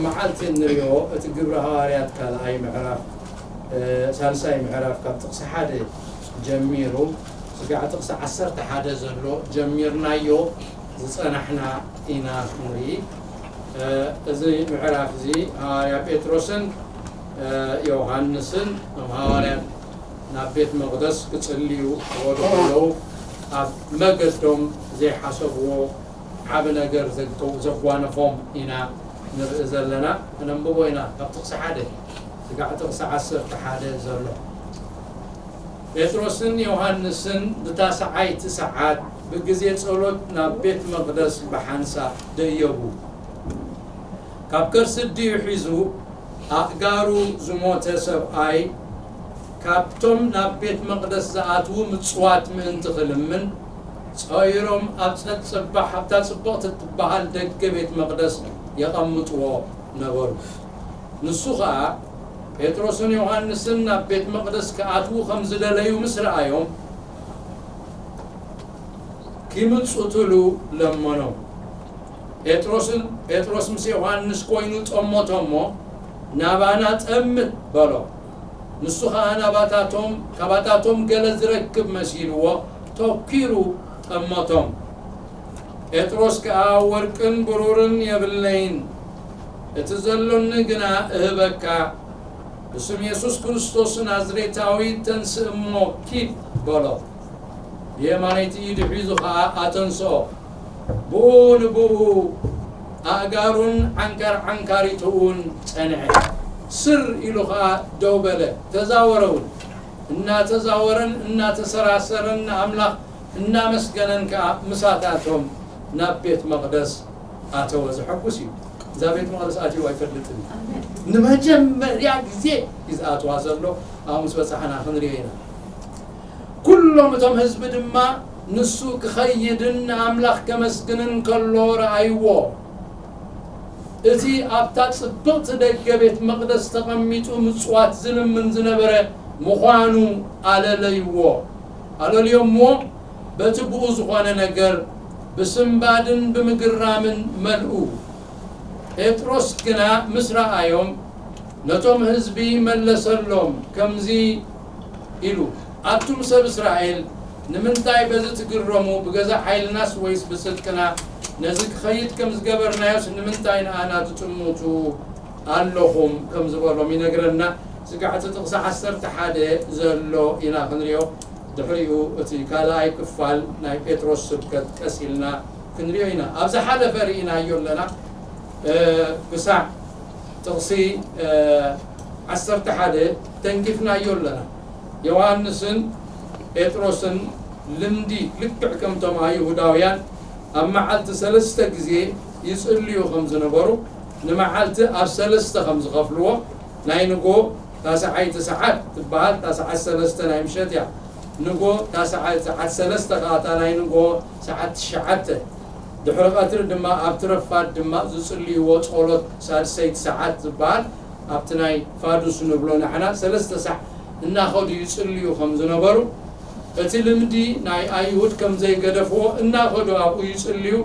መዓልቲ እንሪኦ እቲ ግብረ ሃዋርያት ካልኣይ ምዕራፍ፣ እ፣ ሳልሳይ ምዕራፍ ካብ ጥቕሲ ሓደ ጀሚሩ ስጋዕ ጥቕሲ ዓሰርተ ሓደ ዘሎ ጀሚርናዮ ዝጸናሕና ኢና ንርኢ። እ፣ እዚ ምዕራፍ እዚ ሃዋርያ ጴጥሮስን፣ እ፣ ዮሃንስን እቶም ሃዋርያት ናብ ቤት መቕደስ ክጽልዩ ክኸዱ ከለዉ ኣብ መገዶም ዘይሓሰብዎ ዓቢ ነገር ዘግተው-፣ ዘጓነፎም ኢና ንርኢ ዘለና። ክነንብቦ ኢና ካብ ጥቕሲ ሓደ ስጋዕ ጥቕሲ ዓሰርተ ሓደ ዘሎ። ጴጥሮስን ዮሃንስን ብታስዓይቲ ሰዓት ብግዜ ጸሎት ናብ ቤት መቕደስ ብሓንሳእ ደየቡ። ካብ ከርሲ ኣዲኡ ሒዙ ኣእጋሩ ዝሞተ ሰብኣይ ካብቶም ናብ ቤት መቕደስ ዝኣትዉ ምጽዋት ምእንቲ ክልምን ጸይሮም ኣብ ጸጽባሕ ኣብታ ጽብቕቲ እትበሃል ደገ ቤት መቕደስ የቐምጥዎ ነበሩ። ንሱ ኸኣ ጴጥሮስን ዮሃንስን ናብ ቤት መቕደስ ክኣትዉ ከም ዝደለዩ ምስ ረኣዮም ኪምጽቱሉ ለመኖም። ጴጥሮስን፣ ጴጥሮስ ምስ ዮሃንስ ኮይኑ ጠመቶ እሞ፣ "ናባና ጠምት" በሎ። ንሱ ኸኣ ናባታቶም፣ ካባታቶም ገለ ዝረክብ መሲልዎ፣ ተኲሩ ጠመቶም። ጴጥሮስ ከኣ፣ "ወርቅን ብሩርን የብለይን፣ እቲ ዘሎኒ ግና እህበካ፣ ብስም የሱስ ክርስቶስ ናዝሬታዊ ተንስእ እሞ ኪድ" በሎ። ብየማነይቲ ኢዱ ሒዙ ኸኣ ኣተንስኦ። ብኡ ንብኡ ኣእጋሩን ዓንካር ዓንካሪትኡን ጸንዐ። ስር ኢሉ ኸኣ ደው በለ፣ ተዛወረ እውን። እናተዛወረን እናተሰራሰረን ንኣምላኽ እናመስገነን ከኣ ምሳታቶም ናብ ቤት መቕደስ ኣተወ። ዘሐጉስ እዩ። እዛ ቤት መቕደስ ኣትዩ ኣይፈልጥን እዩ። ንመጀመርያ ግዜ እዩ ዝኣትዋ ዘሎ። ኣብኡ ምስ በጻሕና ክንሪኦ ኢና። ኩሎም እቶም ህዝቢ ድማ ንሱ ክኸይድን ንኣምላኽ ከመስግንን ከሎ ረኣይዎ። እቲ ኣብታ ጽብቕቲ ደገ ቤት መቕደስ ተቐሚጡ ምጽዋት ዝልምን ዝነበረ ምዃኑ ኣለለይዎ። ኣለልዮምዎ፣ በቲ ብኡ ዝኾነ ነገር ብስንባድን ብምግራምን መልኡ። ጴጥሮስ ግና ምስ ረኣዮም፣ ነቶም ህዝቢ መለሰሎም፣ ከምዚ ኢሉ፣ "ኣቱም ሰብ እስራኤል፣ ንምንታይ በዚ ትግረሙ? ብገዛእ ሓይልናስ ወይስ ብጽድቅና ነዚ ክኸይድ ከም ዝገበርናዮስ ንምንታይ ንኣና ትጥምቱ ኣለኹም?" ከም ዝበሎም ይነግረና። ስጋዕ እቲ ጥቕሲ ዓሰርተ ሓደ ዘሎ ኢና ክንሪኦ። ድሕሪኡ እቲ ካልኣይ ክፋል ናይ ጴጥሮስ ስብከት ቀስ ኢልና ክንሪኦ ኢና። ኣብ ዝሓለፈ ርኢናዮ ኣለና። እ፣ ክሳዕ ጥቕሲ፣ እ፣ ዓሰርተ ሓደ ተንኪፍናዮ ኣለና። ዮሃንስን ጴጥሮስን ልምዲ ልክዕ ከምቶም ኣይሁዳውያን ኣብ መዓልቲ ሰለስተ ግዜ ይጽልዩ ከም ዝነበሩ፣ ንመዓልቲ ኣብ ሰለስተ ከም ዝኸፍልዎ፣ ናይ ንጎ ታስዓይቲ ሰዓት ትበሃል፣ እታ ሰዓት ሰለስተ ናይ ምሸት እያ። ንጎ እታ ሰዓት፣ ሰዓት ሰለስተ ከኣ እታ ናይ ንጎ ሰዓት ትሽዓተ። ድሕሪ ቀትሪ ድማ ኣብቲ ረፋድ ድማ ዝጽልይዎ ጸሎት ሳልሰይቲ ሰዓት ዝበሃል፣ ኣብቲ ናይ ፋዱስ ንብሎ ንሕና ሰለስተ ሳዕ እናኸዱ ይጽልዩ ከም ዝነበሩ፣ እቲ ልምዲ ናይ ኣይሁድ ከም ዘይገደፍዎ፣ እናኸዱ ኣብኡ ይጽልዩ፣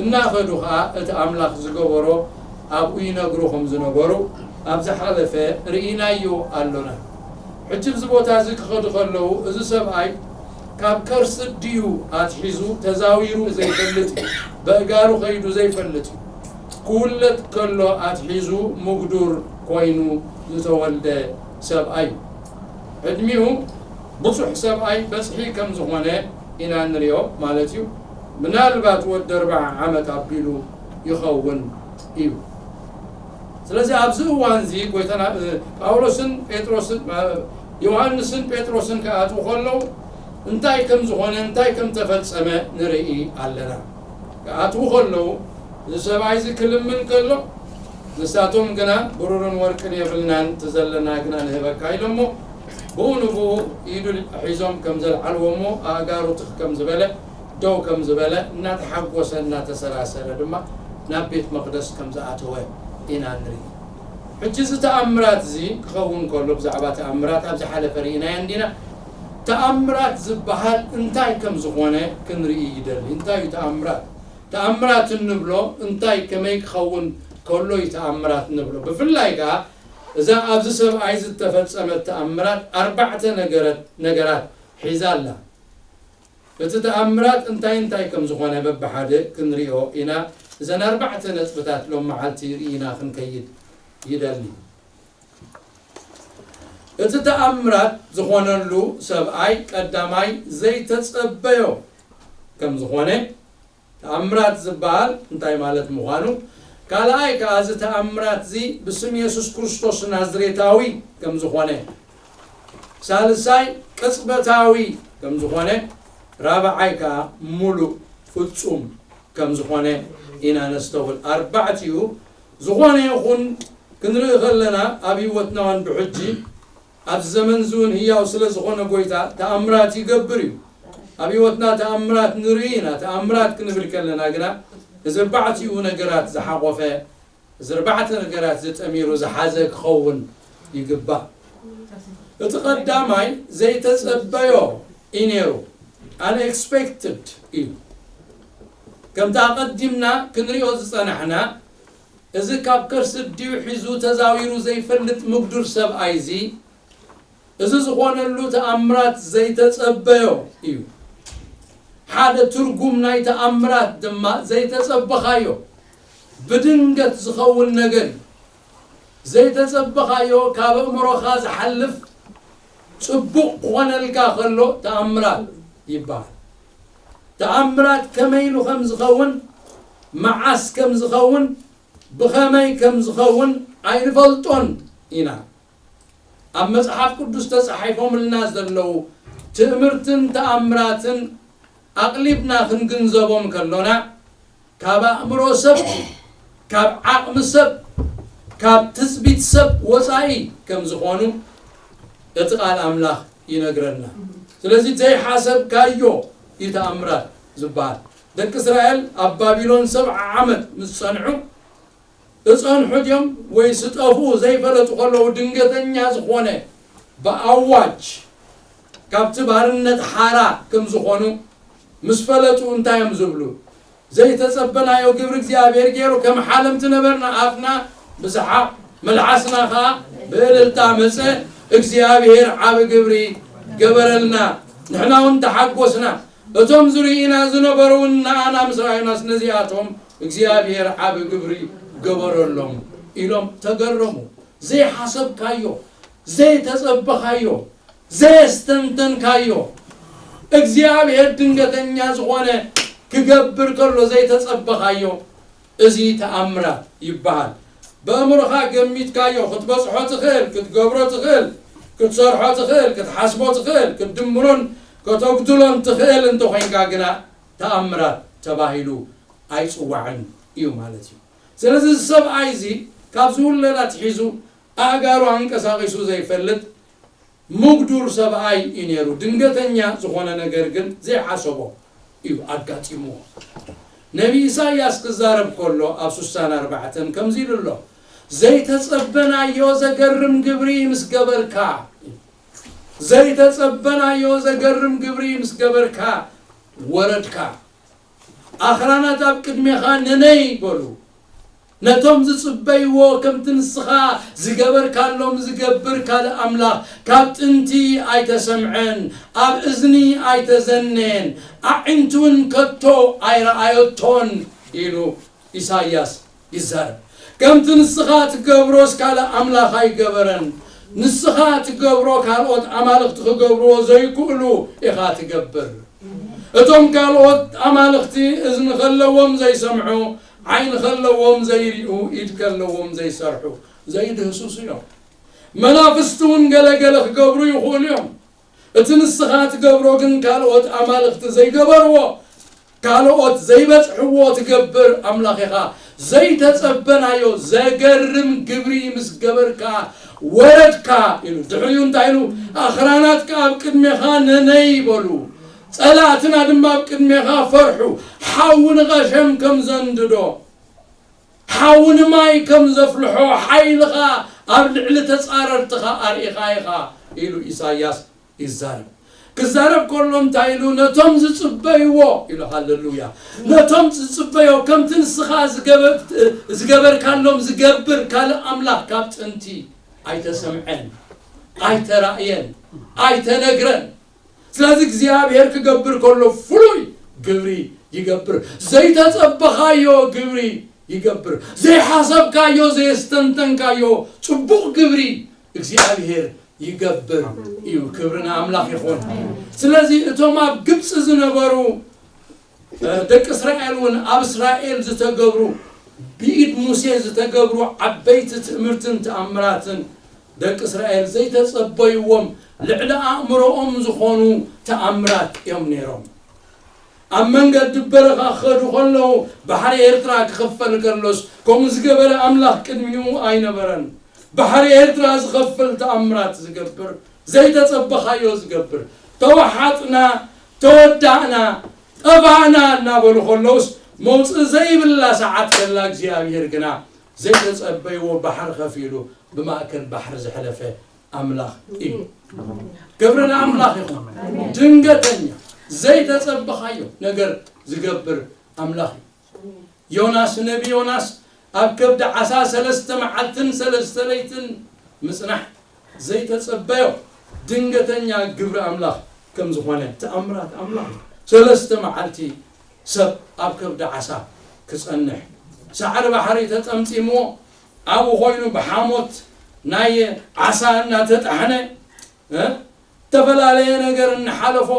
እናኸዱ ኸኣ እቲ ኣምላኽ ዝገበሮ ኣብኡ ይነግሩ ከም ዝነበሩ ኣብ ዝሓለፈ ርኢናዮ ኣሎና። ሕጂ ኣብዚ ቦታ እዚ ክኸዱ ከለዉ፣ እዚ ሰብኣይ ካብ ከርሲ ኣዲኡ ኣትሒዙ ተዛዊሩ ዘይፈልጥ እዩ። በእጋሩ ከይዱ ዘይፈልጥ እዩ። ክውለድ ከሎ ኣትሒዙ ምጉዱር ኮይኑ ዝተወልደ ሰብኣይ እዩ። ዕድሚኡ ብዙሕ ሰብኣይ በጽሒ ከም ዝኾነ ኢና ንሪኦ ማለት እዩ። ምናልባት ወዲ ኣርብዓ ዓመት ኣቢሉ ይኸውን እዩ። ስለዚ ኣብዚ እዋን እዚ ጎይታና፣ እ፣ ጳውሎስን ጴጥሮስን፣ እ፣ ዮሃንስን ጴጥሮስን ክኣትዉ ከለዉ እንታይ ከም ዝኾነ፣ እንታይ ከም ተፈጸመ ንርኢ ኣለና። ክኣትዉ ከለዉ እዚ ሰብኣይ እዚ ክልምን ከሎ፣ ንሳቶም ግና ብሩርን ወርቅን የብልናን፣ እቲ ዘለና ግና ንህበካ ኢሎሞ፣ ብኡ ንብኡ ኢዱ ሒዞም ከም ዘልዓልዎ እሞ፣ ኣእጋሩ ትኽ ከም ዝበለ፣ ደው ከም ዝበለ፣ እናተሓጎሰ እናተሰራሰረ ድማ ናብ ቤት መቕደስ ከም ዝኣተወ ኢና ንርኢ። ሕጂ እዚ ተኣምራት እዚ ክኸውን ከሎ፣ ብዛዕባ ተኣምራት ኣብ ዝሓለፈ ርኢናዮ እንዲና። ተኣምራት ዝበሃል እንታይ ከም ዝኾነ ክንርኢ ይደሊ። እንታይ እዩ ተኣምራት? ተኣምራት እንብሎ እንታይ ከመይ ክኸውን ከሎ እዩ ተኣምራት ንብሎ። ብፍላይ ከኣ እዛ ኣብዚ ሰብኣይ ዝተፈጸመት ተኣምራት ኣርባዕተ ነገረት-፣ ነገራት ሒዛ ኣላ። እቲ ተኣምራት እንታይ እንታይ ከም ዝኾነ በብሓደ ክንሪኦ ኢና። እዘን ኣርባዕተ ነጥብታት ሎም መዓልቲ ርኢና ክንከይድ ይደሊ። እቲ ተኣምራት ዝኾነሉ ሰብኣይ ቀዳማይ ዘይተጸበዮ ከም ዝኾነ፣ ተኣምራት ዝበሃል እንታይ ማለት ምዃኑ፣ ካልኣይ ከኣ እዚ ተኣምራት እዚ ብስም የሱስ ክርስቶስ ናዝሬታዊ ከም ዝኾነ፣ ሳልሳይ ቅጽበታዊ ከም ዝኾነ፣ ራብዓይ ከኣ ሙሉእ ፍጹም ከም ዝኾነ ኢና ነስተውል። ኣርባዕቲኡ ዝኾነ ይኹን ክንርኢ ከለና ኣብ ህይወትና እውን ብሕጂ ኣብዚ ዘመን እዚ እውን ህያው ስለ ዝኾነ ጎይታ ተኣምራት ይገብር እዩ። ኣብ ህይወትና ተኣምራት ንርኢ ኢና። ተኣምራት ክንብል ከለና ግና እዚ ኣርባዕቲኡ ነገራት ዝሓቖፈ፣ እዚ ኣርባዕተ ነገራት ዝጠሚሩ ዝሓዘ ክኸውን ይግባእ። እቲ ቀዳማይ ዘይተጸበዮ እዩ ነይሩ። Unexpected እዩ። ከምቲ ኣቐዲምና ክንሪኦ ዝጸናሕና፣ እዚ ካብ ከርሲ ኣዲኡ ሒዙ ተዛዊሩ ዘይፈልጥ ምጉዱር ሰብኣይ እዚ፣ እዚ ዝኾነሉ ተኣምራት ዘይተጸበዮ እዩ። ሓደ ትርጉም ናይ ተኣምራት ድማ ዘይተጸበኻዮ፣ ብድንገት ዝኸውን ነገር እዩ። ዘይተጸበኻዮ፣ ካብ ኣእምሮኻ ዝሓልፍ ጽቡቕ ክኾነልካ ከሎ ተኣምራት ይበሃል። ተኣምራት ከመይ ኢሉ ከም ዝኸውን፣ መዓስ ከም ዝኸውን፣ ብኸመይ ከም ዝኸውን ኣይንፈልጦን ኢና። ኣብ መጽሓፍ ቅዱስ ተጻሒፎምልና ዘለዉ ትእምርትን ተኣምራትን ኣቕሊብና ክንግንዘቦም ከሎና፣ ካብ ኣእምሮ ሰብ፣ ካብ ዓቕሚ ሰብ፣ ካብ ትጽቢት ሰብ ወጻኢ ከም ዝኾኑ እቲ ቃል ኣምላኽ ይነግረና። ስለዚ ዘይሓሰብካዮ እዩ ተኣምራት ዝበሃል። ደቂ እስራኤል ኣብ ባቢሎን ሰብዓ ዓመት ምስ ጸንሑ፣ እጸንሑ ድዮም ወይስ እጠፍኡ ዘይፈለጡ ከለዉ፣ ድንገተኛ ዝኾነ ብኣዋጅ ካብቲ ባርነት ሓራ ከም ዝኾኑ ምስ ፈለጡ እንታይ እዮም ዝብሉ? ዘይተጸበናዮ ግብሪ እግዚኣብሔር ገይሩ፣ ከም ሓለምቲ ነበርና፣ ኣፍና ብሰሓቕ መልሓስና ኸኣ ብእልልታ መጸ፣ እግዚኣብሔር ዓቢ ግብሪ ገበረልና፣ ንሕና እውን ተሓጎስና። እቶም ዝርእዩና ዝነበሩ እውን ንኣና ምስ ረኣዩናስ፣ ነዚኣቶም እግዚኣብሔር ዓቢ ግብሪ ገበረሎም ኢሎም ተገረሙ። ዘይሓሰብካዮ፣ ዘይተጸበኻዮ፣ ዘየስተንተንካዮ፣ እግዚኣብሔር ድንገተኛ ዝኾነ ክገብር ከሎ ዘይተጸበኻዮ፣ እዚ ተኣምራት ይበሃል። በእምሮኻ ገሚትካዮ፣ ክትበጽሖ ትኽእል፣ ክትገብሮ ትኽእል፣ ክትሰርሖ ትኽእል፣ ክትሓስቦ ትኽእል፣ ክትድምሮን ከተጉድሎን ትኽእል እንተኾይንካ ግና ተኣምራት ተባሂሉ ኣይጽዋዕን እዩ ማለት እዩ። ስለዚ እዚ ሰብኣይ እዚ ካብ ዝውለድ ኣትሒዙ ኣእጋሩ ኣንቀሳቒሱ ዘይፈልጥ ምጉዱር ሰብኣይ እዩ ነይሩ። ድንገተኛ ዝኾነ ነገር ግን ዘይሓሰቦ እዩ ኣጋጢምዎ። ነቢ ኢሳይያስ ክዛረብ ከሎ ኣብ ስሳን ኣርባዕተን ከምዚ ኢሉ ኣሎ፣ "ዘይተጸበናዮ ዘገርም ግብሪ ምስ ገበርካ፣ ዘይተጸበናዮ ዘገርም ግብሪ ምስ ገበርካ ወረድካ። ኣኽራናት ኣብ ቅድሜኻ ነነይ በሉ። ነቶም ዝጽበይዎ ከምቲ ንስኻ ዝገበርካሎም ዝገብር ካልእ ኣምላኽ ካብ ጥንቲ ኣይተሰምዐን፣ ኣብ እዝኒ ኣይተዘነየን፣ ኣዒንቱ እውን ከቶ ኣይረኣየቶን" ኢሉ ኢሳይያስ ይዛረብ። ከምቲ ንስኻ ትገብሮስ ካልእ ኣምላኽ ኣይገበረን። ንስኻ ትገብሮ ካልኦት ኣማልኽቲ ክገብርዎ ዘይክእሉ ኢኻ ትገብር። እቶም ካልኦት ኣማልኽቲ እዝኒ ከለዎም ዘይሰምዑ፣ ዓይኒ ከለዎም ዘይሪኡ፣ ኢድ ከለዎም ዘይሰርሑ፣ ዘይድህስሱ እዮም። መናፍስቲ እውን ገለ ገለ ክገብሩ ይኽእሉ እዮም። እቲ ንስኻ ትገብሮ ግን ካልኦት ኣማልኽቲ ዘይገበርዎ፣ ካልኦት ዘይበጽሕዎ ትገብር ኣምላኽ ኢኻ። ዘይተጸበናዮ ዘገርም ግብሪ ምስ ገበርካ ወረድካ ኢሉ። ድሕሪኡ እንታይ ኢሉ? ኣኽራናት ከኣ ኣብ ቅድሜኻ ነነይ በሉ፣ ጸላእትና ድማ ኣብ ቅድሜኻ ፈርሑ። ሓዊ ንቐሸም ከም ዘንድዶ፣ ሓዊ ንማይ ከም ዘፍልሖ፣ ሓይልኻ ኣብ ልዕሊ ተጻረርትኻ ኣርኢኻ ኢኻ ኢሉ ኢሳይያስ ይዛረብ። ክዛረብ ከሎ እንታይ ኢሉ? ነቶም ዝጽበይዎ ኢሉ። ሃሌሉያ። ነቶም ዝጽበዮ፣ ከምቲ ንስኻ ዝገበ-፣ ዝገበርካሎም ዝገብር ካልእ ኣምላኽ ካብ ጥንቲ ኣይተሰምዐን፣ ኣይተራእየን፣ ኣይተነግረን። ስለዚ እግዚኣብሔር ክገብር ከሎ ፍሉይ ግብሪ ይገብር። ዘይተጸበኻዮ ግብሪ ይገብር። ዘይሓሰብካዮ፣ ዘየስተንተንካዮ ጽቡቕ ግብሪ እግዚኣብሔር ይገብር እዩ። ክብሪ ንኣምላኽ ይኹን። ስለዚ እቶም ኣብ ግብጺ ዝነበሩ፣ እ፣ ደቂ እስራኤል እውን ኣብ እስራኤል ዝተገብሩ፣ ብኢድ ሙሴ ዝተገብሩ ዓበይቲ ትእምርትን ተኣምራትን ደቂ እስራኤል ዘይተጸበይዎም ልዕሊ ኣእምሮኦም ዝኾኑ ተኣምራት እዮም ነይሮም። ኣብ መንገዲ በረኻ ክኸዱ ከለዉ ባሕሪ ኤርትራ ክኽፈል ከሎስ ከምኡ ዝገበረ ኣምላኽ ቅድሚኡ ኣይነበረን። ባሕሪ ኤርትራ ዝኸፍል ተኣምራት ዝገብር፣ ዘይተጸበኻዮ ዝገብር፣ ተወሓጥና፣ ተወዳእና፣ ጠፋእና እናበሉ ከለውስ መውጽኢ ዘይብላ ሰዓት ከላ እግዚኣብሔር ግና ዘይተጸበይዎ ባሕሪ ከፊሉ ብማእከል ባሕሪ ዘሕለፈ ኣምላኽ እዩ። ክብሪ ንኣምላኽ ይኹን። ድንገተኛ ዘይተጸበኻዮ ነገር ዝገብር ኣምላኽ እዩ። ዮናስ፣ ነቢ ዮናስ ኣብ ከብዲ ዓሳ ሰለስተ መዓልትን ሰለስተ ለይትን ምጽናሕ ዘይተጸበዮ ድንገተኛ ግብሪ ኣምላኽ ከም ዝኾነ ተኣምራት ኣምላኽ እዩ። ሰለስተ መዓልቲ ሰብ ኣብ ከብዲ ዓሳ ክጸንሕ፣ ሳዕሪ ባሕሪ ተጠምጢምዎ፣ ኣብኡ ኮይኑ ብሓሞት ናይ ዓሳ እናተጣሕነ፣ እ፣ ዝተፈላለየ ነገር እናሓለፎ፣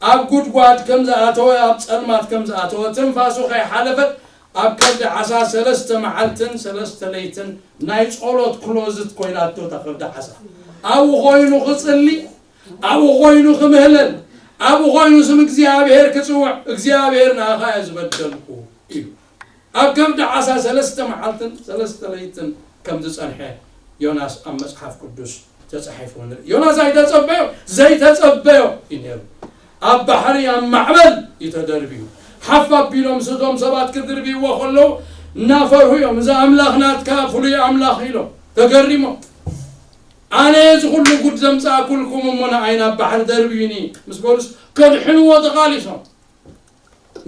ኣብ ጉድጓድ ከም ዝኣተወ፣ ኣብ ጸልማት ከም ዝኣተወ፣ ትንፋሱ ከይሓለፈት ኣብ ከብዲ ዓሳ ሰለስተ መዓልትን ሰለስተ ለይትን ናይ ጸሎት ክሎዝት ኮይናቶ እታ ከብዲ ዓሳ። ኣብኡ ኮይኑ ክጽሊ፣ ኣብኡ ኮይኑ ክምህለል፣ ኣብኡ ኮይኑ ስም እግዚኣብሔር ክጽውዕ፣ እግዚኣብሔር ንኣኻ እየ ዝበደልኩ ኢሉ። ኣብ ከብዲ ዓሳ ሰለስተ መዓልትን ሰለስተ ለይትን ከም ዝጸንሐ ዮናስ ኣብ መጽሓፍ ቅዱስ ተጻሒፉ ንርኢ። ዮናስ ኣይተጸበዮ፣ ዘይተጸበዮ እዩ ነይሩ። ኣብ ባሕሪ፣ ኣብ ማዕበል እዩ ተደርብዩ። ሓፍ ኣቢሎም ስቶም ሰባት ክድርብይዎ ከለዉ እናፈርሁ እዮም። "እዚ ኣምላኽ ናትካ ፍሉይ ኣምላኽ" ኢሎም ተገሪሞም። "ኣነ እዚ ኩሉ ጉድ ዘምጻእኩልኩም እሞ ንዓይ ናብ ባሕሪ ደርብዩኒ" ምስ በሉስ ከድሕንዎ ተቓሊሶም።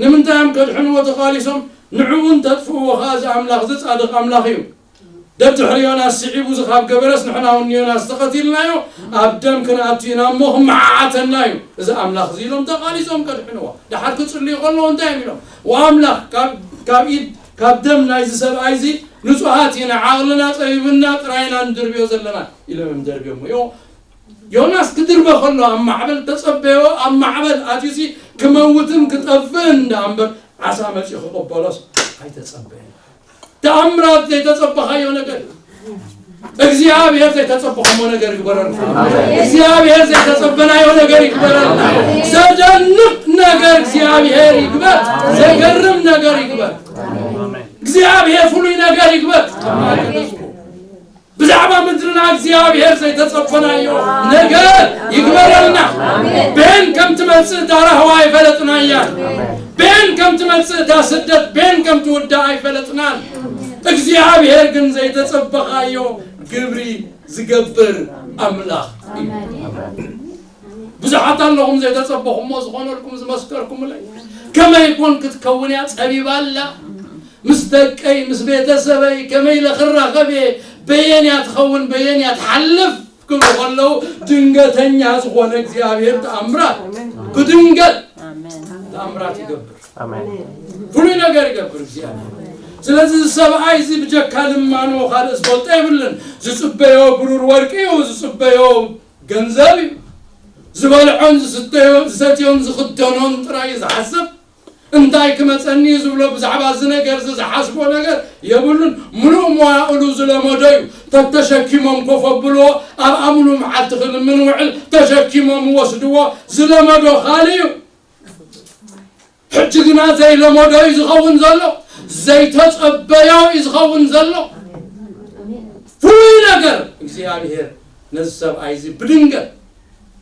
ንምንታይ እዮም ከድሕንዎ ተቓሊሶም? ንዕኡ እንተጥፍእዎ ኸዓ እዚ ኣምላኽ እዚ ጻድቕ ኣምላኽ እዩ። ደድሕሪ ዮናስ ስዒቡ እዚ ካብ ገበረስ ንሕና እውን ንዮናስ ተቐቲልናዮ፣ ኣብ ደም ክንኣቱ ኢና እሞ ክመዓዓተና እዩ እዚ ኣምላኽ እዚ ኢሎም ተቓሊሶም ከድሕንዎ። ደሓር ክጽልዩ ከለዉ እንታይ እዮም ኢሎም? "ወኣምላኽ ካብ፣ ካብ ኢድ፣ ካብ ደም ናይዚ ሰብኣይ እዚ ንጹሃት ኢና፣ ዓቕልና ጸቢብና ጥራይ ኢና ንድርብዮ ዘለና" ኢሎም እዮም ደርብዮሞ። ዮ-፣ ዮናስ ክድርበ ከሎ ኣብ ማዕበል ተጸበዮ፣ ኣብ ማዕበል ኣትዩሲ ክመውትን ክጠፍእን ደኣ እምበር ዓሳ መጺኡ ክቕበሎስ ኣይተጸበየን። ተኣምራት ዘይተጸበኻዮ ነገር እዩ። እግዚኣብሔር ዘይተጸበኹሞ ነገር ይግበረልኩም። እግዚኣብሔር ዘይተጸበናዮ ነገር ይግበረልና። ዘደንቕ ነገር እግዚኣብሔር ይግበር። ዘገርም ነገር ይግበር። እግዚኣብሔር ፍሉይ ነገር ይግበር። ብዛዕባ ምድርና እግዚኣብሔር ዘይተጸበናዮ ነገር ይግበረልና። ቤን ከም ትመጽእ እታ ራህዋ ኣይፈለጥናያን። ቤን ከም ትመጽእ እታ ስደት ቤን ከም ትውዳእ ኣይፈለጥናን። እግዚኣብሔር ግን ዘይተጸበኻዮ ግብሪ ዝገብር ኣምላኽ እዩ። ብዙሓት ኣለኹም ዘይተጸበኹሞ ዝኾነልኩም ዝመስከርኩምለይ። ከመይ ኮን ክትከውን እያ ጸቢባ ኣላ? ምስ ደቀይ፣ ምስ ቤተሰበይ ከመይ ኢለ ክራኸብ እየ? በየን እያ ትኸውን? በየን እያ ትሓልፍ? ክብሉ ከለዉ ድንገተኛ ዝኾነ እግዚኣብሔር ተኣምራት፣ ብድንገት ኣሜን። ተኣምራት ይገብር። ኣሜን። ፍሉይ ነገር ይገብር እግዚኣብሔር። ስለዚ እዚ ሰብኣይ እዚ ብጀካ ልማኖ ካልእ ዝፈልጦ የብሉን። ዝጽበዮ ብሩር ወርቂ እዩ፣ ዝጽበዮ ገንዘብ እዩ። ዝበልዖን ዝስተዮ፣ ዝሰትዮን ዝኽደኖን ጥራይ እዩ ዝሓስብ። እንታይ ክመጸኒ እዩ ዝብሎ፣ ብዛዕባ እዚ ነገር እዚ ዝሓስቦ ነገር የብሉን። ምሉእ መዋእሉ ዝለመዶ እዩ። ተተሸኪሞም ኮፍ ኣብልዎ፣ ኣብ ኣምሉ መዓልቲ ክልምን ውዕል ተሸኪሞም ወስድዎ፣ ዝለመዶ ካልእ እዩ። ሕጂ ግና ዘይለመዶ እዩ ዝኸውን ዘሎ፣ ዘይተጸበዮ እዩ ዝኸውን ዘሎ። ፍሉይ ነገር እግዚኣብሔር ነዚ ሰብኣይ እዚ ብድንገት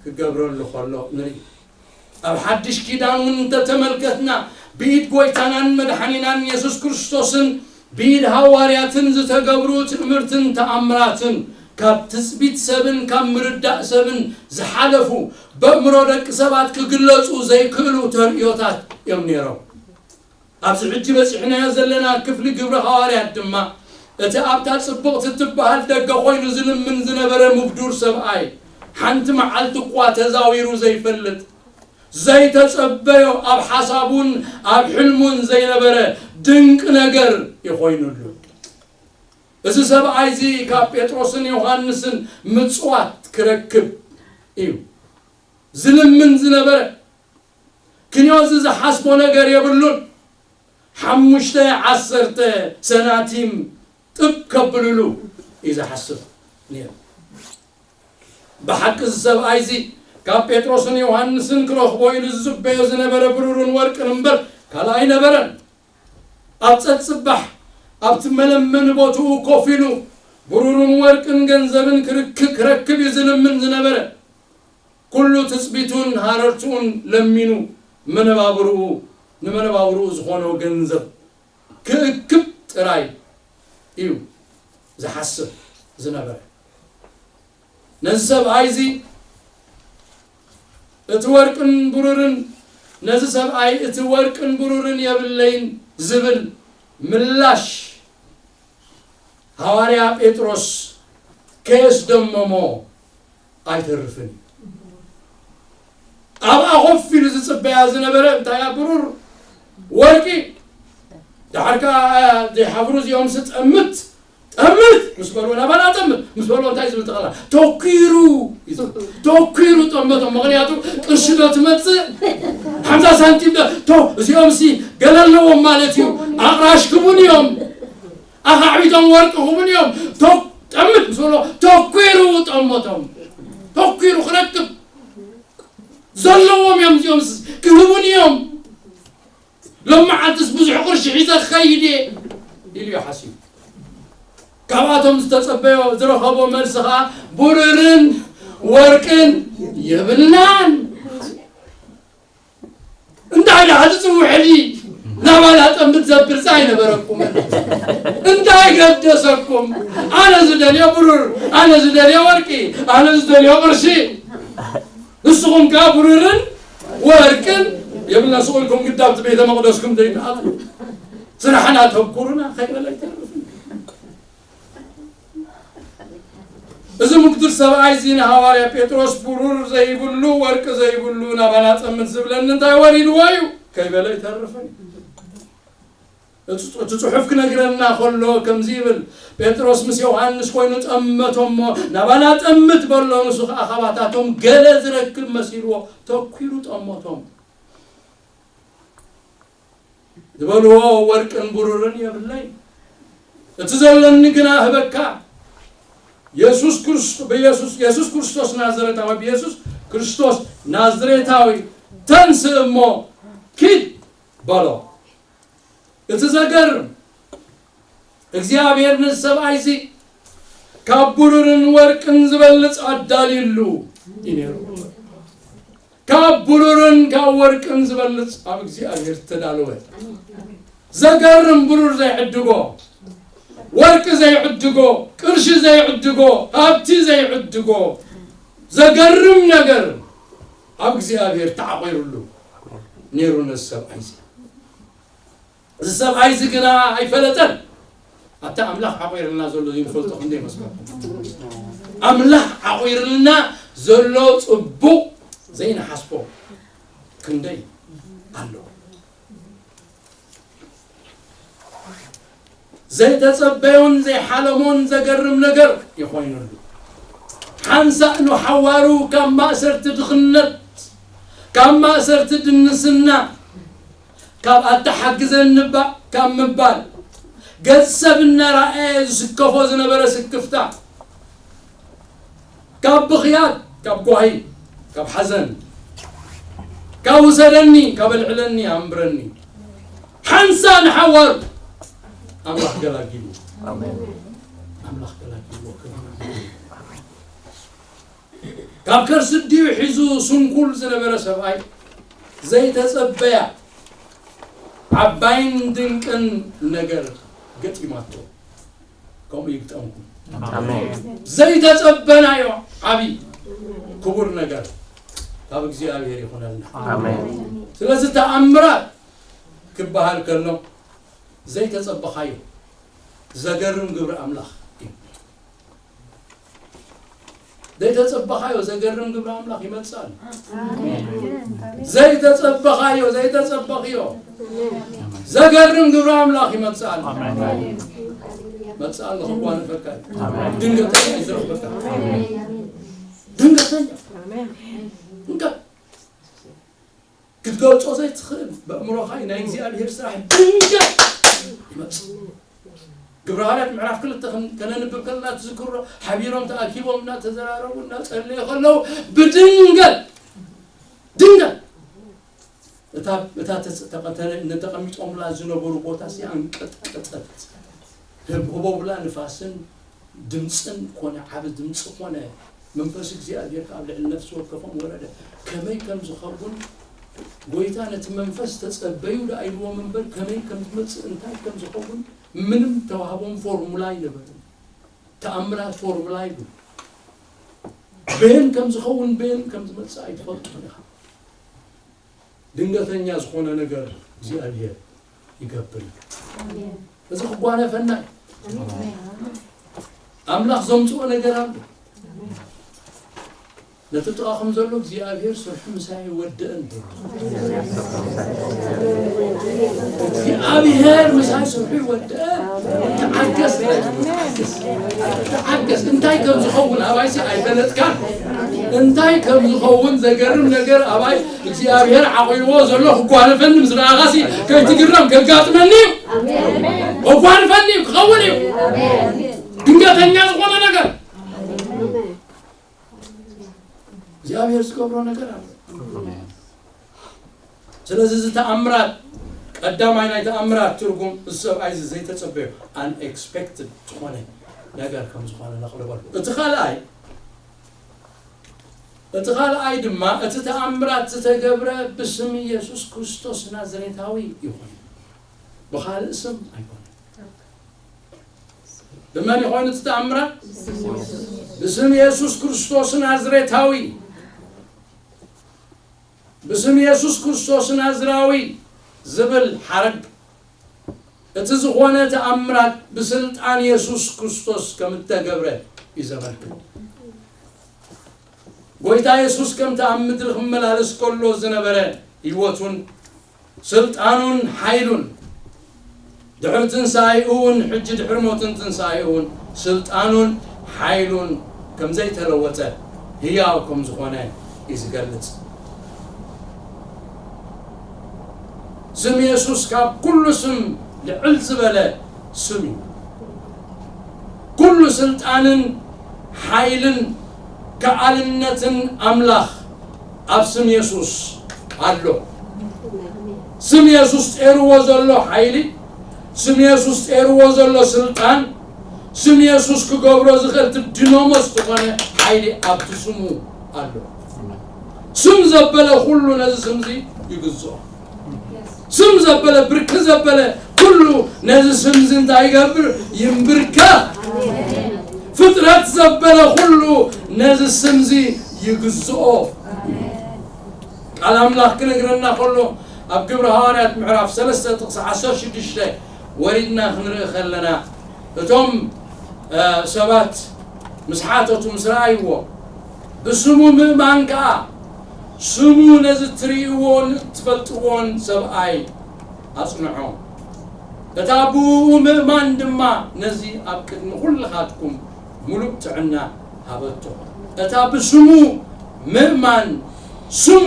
ክገብረሉ ከሎ ንርኢ። ኣብ ሓድሽ ኪዳን እውን እንተተመልከትና፣ ብኢድ ጎይታናን መድሓኒናን የሱስ ክርስቶስን ብኢድ ሃዋርያትን ዝተገብሩ ትእምርትን ተኣምራትን፣ ካብ ትጽቢት ሰብን ካብ ምርዳእ ሰብን ዝሓለፉ፣ በእምሮ ደቂ ሰባት ክግለጹ ዘይክእሉ ተርእዮታት እዮም ነይሮም። ኣብዚ ሕጂ በጺሕናዮ ዘለና ክፍሊ ግብሪ ሃዋርያት ድማ፣ እቲ ኣብታ ጽብቕቲ እትበሃል ደገ ኾይኑ ዝልምን ዝነበረ ምጉዱር ሰብኣይ፣ ሓንቲ መዓልቲ እኳ ተዛዊሩ ዘይፈልጥ፣ ዘይተጸበዮ፣ ኣብ ሓሳቡን ኣብ ሕልሙን ዘይነበረ ድንቂ ነገር እዩ ኾይኑሉ። እዚ ሰብኣይ እዚ ካብ ጴጥሮስን ዮሃንስን ምጽዋት ክረክብ እዩ ዝልምን ዝነበረ። ክንዮ እዚ ዝሓስቦ ነገር የብሉን። ሓሙሽተ ዓሰርተ ሰናቲም ጥብ ከብልሉ እዩ ዝሓስብ ነይሩ። ብሓቂ እዚ ሰብኣይ እዚ ካብ ጴጥሮስን ዮሃንስን ክረኽቦ ኢሉ ዝጽበዮ ዝነበረ ብሩርን ወርቅን እምበር ካልእ ኣይነበረን። ኣብ ጸጽባሕ ኣብቲ መለመኒ ቦትኡ ኮፍ ኢሉ ብሩርን ወርቅን ገንዘብን ክርክ-፣ ክረክብ እዩ ዝልምን ዝነበረ። ኩሉ ትጽቢቱን ሃረርትኡን ለሚኑ መነባብርኡ፣ ንመነባብርኡ ዝኾኖ ገንዘብ ክእክብ ጥራይ እዩ ዝሓስብ ዝነበረ። ነዚ ሰብኣይ እዚ እቲ ወርቅን ብሩርን፣ ነዚ ሰብኣይ እቲ ወርቅን ብሩርን የብለይን ዝብል ምላሽ ሃዋርያ ጴጥሮስ ከየስደመሞ ኣይተርፍን እዩ። ኣብኣ ኮፍ ኢሉ ዝጽበያ ዝነበረ እንታይ እያ? ብሩር፣ ወርቂ። ደሓር ከኣ ዘይሓፍሩ እዚኦም ስ ጠምት፣ ጠምት ምስ በልዎ፣ ናባና ጠምት ምስ በልዎ እንታይ ዝብል ጠቕላላ? ተኲሩ እዩ ዝብል። ተኲሩ ጠመቶም። ምኽንያቱ ቅርሺ ዶ ትመጽእ? ሓምሳ ሳንቲም ዶ? ቶ-፣ እዚኦም ሲ ገለ ኣለዎም ማለት እዩ። ኣቕራሽ ክቡን እዮም። ኣኻዕቢቶም ወርቂ ክቡን እዮም። ቶ-፣ ጠምት ምስ በልዎ ተኲሩ ጠመቶም። ተኲሩ ክረክብ ዘለዎም እዮም። እዚኦም ስ ክህቡን እዮም። ሎም መዓልትስ ብዙሕ ቅርሺ ሒዘ ክኸይድ እየ ኢሉ እዩ ሓሲቡ። ካብኣቶም ዝተጸበዮ ዝረኸቦ መልሲ ኸኣ ብሩርን ወርቅን የብልናን። እንታይ ደኣ ትጽውዕኒ? ናባና ጠምት ዘብል ዛ ኣይነበረኩምን። እንታይ ገደሰኩም? ኣነ ዝደልዮ ብሩር፣ ኣነ ዝደልዮ ወርቂ፣ ኣነ ዝደልዮ ቅርሺ። ንስኹም ከኣ ብሩርን ወርቅን የብልና፣ ስቕ ኢልኩም ግዳ ኣብቲ ቤተ መቕደስኩም ዘይተኣቱ። ስራሕና ተብኩሩና ከይበለ ኣይተርፍን። እዚ ምጉዱር ሰብኣይ እዚ ንሃዋርያ ጴጥሮስ ብሩር ዘይብሉ፣ ወርቂ ዘይብሉ፣ ናባና ጠምት ዝብለኒ እንታይ ወሪድዎ እዩ ከይበለ ኣይተርፍን። እቲ፣ እቲ ጽሑፍ ክነግረና ከሎ ከምዚ ይብል፣ ጴጥሮስ ምስ ዮሃንስ ኮይኑ ጠመቶም እሞ፣ ናባና ጠምት በሎ። ንሱ ኸኣ ካባታቶም ገለ ዝረክብ መሲልዎ ተኲሩ ጠመቶም። ዝበልዎ ወርቅን ብሩርን የብለይ፣ እቲ ዘለኒ ግና እህበካ። የሱስ ክርስ-፣ ብየሱስ፣ የሱስ ክርስቶስ ናዝሬታዊ፣ ብየሱስ ክርስቶስ ናዝሬታዊ ተንስእ እሞ ኪድ በሎ። እቲ ዘገርም፣ እግዚኣብሔር ነዚ ሰብኣይ እዚ ካብ ብሩርን ወርቅን ዝበልጽ ኣዳልዩሉ እዩ ነይሩ። ካብ ብሩርን ካብ ወርቅን ዝበልጽ ኣብ እግዚኣብሔር ዝተዳለወ። ዘገርም፣ ብሩር ዘይዕድጎ፣ ወርቂ ዘይዕድጎ፣ ቅርሺ ዘይዕድጎ፣ ሃብቲ ዘይዕድጎ፣ ዘገርም ነገር ኣብ እግዚኣብሔር ተዓቒሩሉ ነይሩ ነዚ ሰብኣይ እዚ። እዚ ሰብኣይ እዚ ግና ኣይፈለጠን። ኣታ ኣምላኽ ዓቑርልና ዘሎ ዘይንፈልጦ ክንደይ መስለኩም? ኣምላኽ ዓቑርልና ዘሎ ጽቡቕ ዘይንሓስቦ ክንደይ ኣሎ። ዘይተጸበዮን ዘይሓለሞን ዘገርም ነገር ይኾይኑሉ። ሓንሳእ ንሓዋሩ ካብ ማእሰርቲ ድኽነት፣ ካብ ማእሰርቲ ድንስና፣ ካብ ኣተሓግዘኒ እባ ካብ ምባል፣ ገጽ ሰብ እናረኣየ ዝስከፎ ዝነበረ ስክፍታ፣ ካብ ብኽያት፣ ካብ ጓሂ፣ ካብ ሓዘን፣ ካብ ውሰደኒ፣ ካብ ኣልዕለኒ፣ ኣንብረኒ፣ ሓንሳእ ንሓዋሩ ኣምላኽ ገላጊሉ። ኣሜን። ኣምላኽ ገላጊሉ። ካብ ከርሲ ኣዲኡ ሒዙ ስንኩል ዝነበረ ሰብኣይ ዘይተጸበያ ዓባይን ድንቅን ነገር ገጢማቶ። ከምኡ ይግጠምኩም። ኣሜን። ዘይተጸበናዮ ዓቢ ክቡር ነገር ካብ እግዚኣብሔር ይኹነልና። ኣሜን። ስለዚ ተኣምራት ክበሃል ከሎ ዘይተጸበኻዮ ዘገርም ግብሪ ኣምላኽ እዩ። ዘይተጸበኻዮ ዘገርም ግብሪ ኣምላኽ ይመጽእ ኣሎ። ዘይተጸበኻዮ ዘይተጸበኽዮ ዘገርም ግብሪ ኣምላኽ ይመጽእ ኣሎ። መጽእ ኣሎ፣ ክጓነፈካ እዩ። ድንገተኛ እዩ ዝረኽበካ። ድንገተኛ። ድንገት ክትገልጾ ዘይትኽእል፣ በእምሮኻ ናይ እግዚኣብሔር ስራሕ ድንገት ይመጽእ። ግብረ ሃዋርያት ምዕራፍ ክልተ ከን-፣ ከነንብብ ከለና ትዝክሮ፣ ሓቢሮም ተኣኪቦም እናተዘራረቡ እናጸለዩ ከለዉ ብድንገት፣ ድንገት እታ፣ እታ ተጸ-፣ ተቐ-፣ ተነ-፣ ንተቐሚጦምላ ዝነበሩ ቦታ ሲኣ እንቀጥቀጠት። ህብ-፣ ህቦብላ ንፋስን ድምጽን ኮነ፣ ዓቢ ድምጺ ኮነ፣ መንፈስ እግዚኣብሔር ከኣ ኣብ ልዕሊ ነፍሲ ወከፎም ወረደ። ከመይ ከም ዝኸውን፣ ጎይታ ነቲ መንፈስ ተጸበዩ ደኣ ኢልዎም እምበር፣ ከመይ ከም ዝመጽእ፣ እንታይ ከም ዝኸውን ምንም ተዋህቦም ፎርሙላ ኣይነበርን። ተኣምራት ፎርሙላ ይብሉ። በየን ከም ዝኸውን፣ በየን ከም ዝመጽእ ኣይትፈልጡን ኢኻ። ድንገተኛ ዝኾነ ነገር እግዚኣብሔር ይገብር። ኣሜን። እዚ ክጓነፈና እዩ። ኣሜን። ኣምላኽ ዘምጽኦ ነገር ኣሎ። ነቲ ጥቓኹም ዘሎ እግዚኣብሔር ስርሑ ምሳይ ወደአን በሉ። እግዚኣብሔር ምሳይ ስርሑ ይወደአን። ተዓገስ፣ ተዓገስ፣ ተዓገስ። እንታይ ከም ዝኸውን ኣባይሲ ኣይፈለጥካን። እንታይ ከም ዝኸውን ዘገርም ነገር ኣባይ እግዚኣብሔር ዓቂብዎ ዘሎ ክጓነፈኒ ምስ ረኣኻሲ ከይትግረም ከጋጥመኒ እዩ። ኣሜን። ክጓነፈኒ እዩ፣ ክኸውን እዩ። ኣሜን። ድንገተኛ ዝኾነ ነገር እግዚኣብሔር ዝገብሮ ነገር ኣሎ። ስለዚ እዚ ተኣምራት፣ ቀዳማይ ናይ ተኣምራት ትርጉም እዚ ሰብኣይ እዚ ዘይተጸበዮ፣ unexpected ዝኾነ ነገር ከም ዝኾነ ነቕርበሉ። እቲ ካልኣይ፣ እቲ ካልኣይ ድማ እቲ ተኣምራት ዝተገብረ ብስም ኢየሱስ ክርስቶስ ናዝሬታዊ ይኹን፣ ብኻልእ ስም ኣይኮነን። ብመን ይኾን እቲ ተኣምራት? ብስም ኢየሱስ ክርስቶስ ናዝሬታዊ። ብስም ኢየሱስ ክርስቶስ ናዝራዊ ዝብል ሓረግ፣ እቲ ዝኾነ ተኣምራት ብስልጣን ኢየሱስ ክርስቶስ ከም እተገብረ እዩ ዘመልክት። ጎይታ የሱስ ከምቲ ኣብ ምድሪ ክመላለስ ከሎ ዝነበረ ህይወቱን ስልጣኑን ሓይሉን፣ ድሕሪ ትንሳኤኡ እውን፣ ሕጂ ድሕሪ ሞትን ትንሳኤኡ እውን፣ ስልጣኑን ሓይሉን ከም ዘይተለወጠ፣ ህያው ከም ዝኾነ እዩ ዝገልጽ። ስም የሱስ ካብ ኩሉ ስም ልዕል ዝበለ ስም እዩ። ኩሉ ስልጣንን ሓይልን ከኣልነትን ኣምላኽ ኣብ ስም የሱስ ኣሎ። ስም የሱስ ጤርዎ ዘሎ ሓይሊ፣ ስም የሱስ ጤርዎ ዘሎ ስልጣን፣ ስም የሱስ ክገብሮ ዝኽእል እቲ ድኖሞስ ዝኾነ ሓይሊ ኣብቲ ስሙ ኣሎ። ስም ዘበለ ኩሉ ነዚ ስምዚ ይግዝኦ። ስም ዘበለ፣ ብርክ ዘበለ ኩሉ ነዚ ስምዚ እንታይ ይገብር? ይንብርከኽ። ፍጥረት ዘበለ ኩሉ ነዚ ስምዚ ይግዝኦ። ቃል ኣምላኽ ክነግረና ከሎ ኣብ ግብሪ ሃዋርያት ምዕራፍ ሰለስተ ጥቕሲ ዓሰርተ ሽዱሽተ ወሪድና ክንርኢ ከለና፣ እቶም፣ እ፣ ሰባት ምስ ሓተቱ፣ ምስ ረኣይዎ፣ ብስሙ ምእማን ከኣ ስሙ ነዚ እትርእይዎን እትፈልጥዎን ሰብኣይ ኣጽንዖ። እታ ብእኡ ምእማን ድማ ነዚ ኣብ ቅድሚ ኩልኻትኩም ምሉእ ጥዕና ሃበቶ። እታ ብስሙ ምእማን፣ ስሙ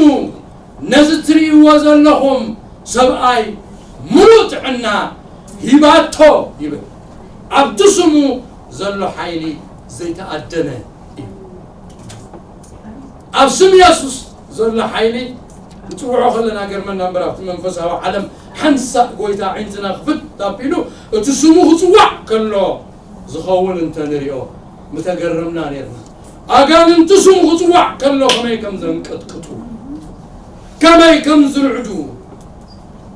ነዚ እትርእይዎ ዘለኹም ሰብኣይ ምሉእ ጥዕና ሂባቶ ይብል። ኣብቲ ስሙ ዘሎ ሓይሊ ዘይተኣደነ እዩ። ኣብ ስም የሱስ ዘሎ ሓይሊ ንጽውዖ ከለና ገርመና እምበር፣ ኣብቲ መንፈሳዊ ዓለም ሓንሳእ ጎይታ ኣዒንትና ክፍት ኣቢሉ እቲ ስሙ ክጽዋዕ ከሎ ዝኸውን እንተ ንሪኦ ምተገረምና ኔርና። ኣጋንንቲ ስሙ ክጽዋዕ ከሎ ከመይ ከም ዘንቀጥቅጡ፣ ከመይ ከም ዝርዕዱ፣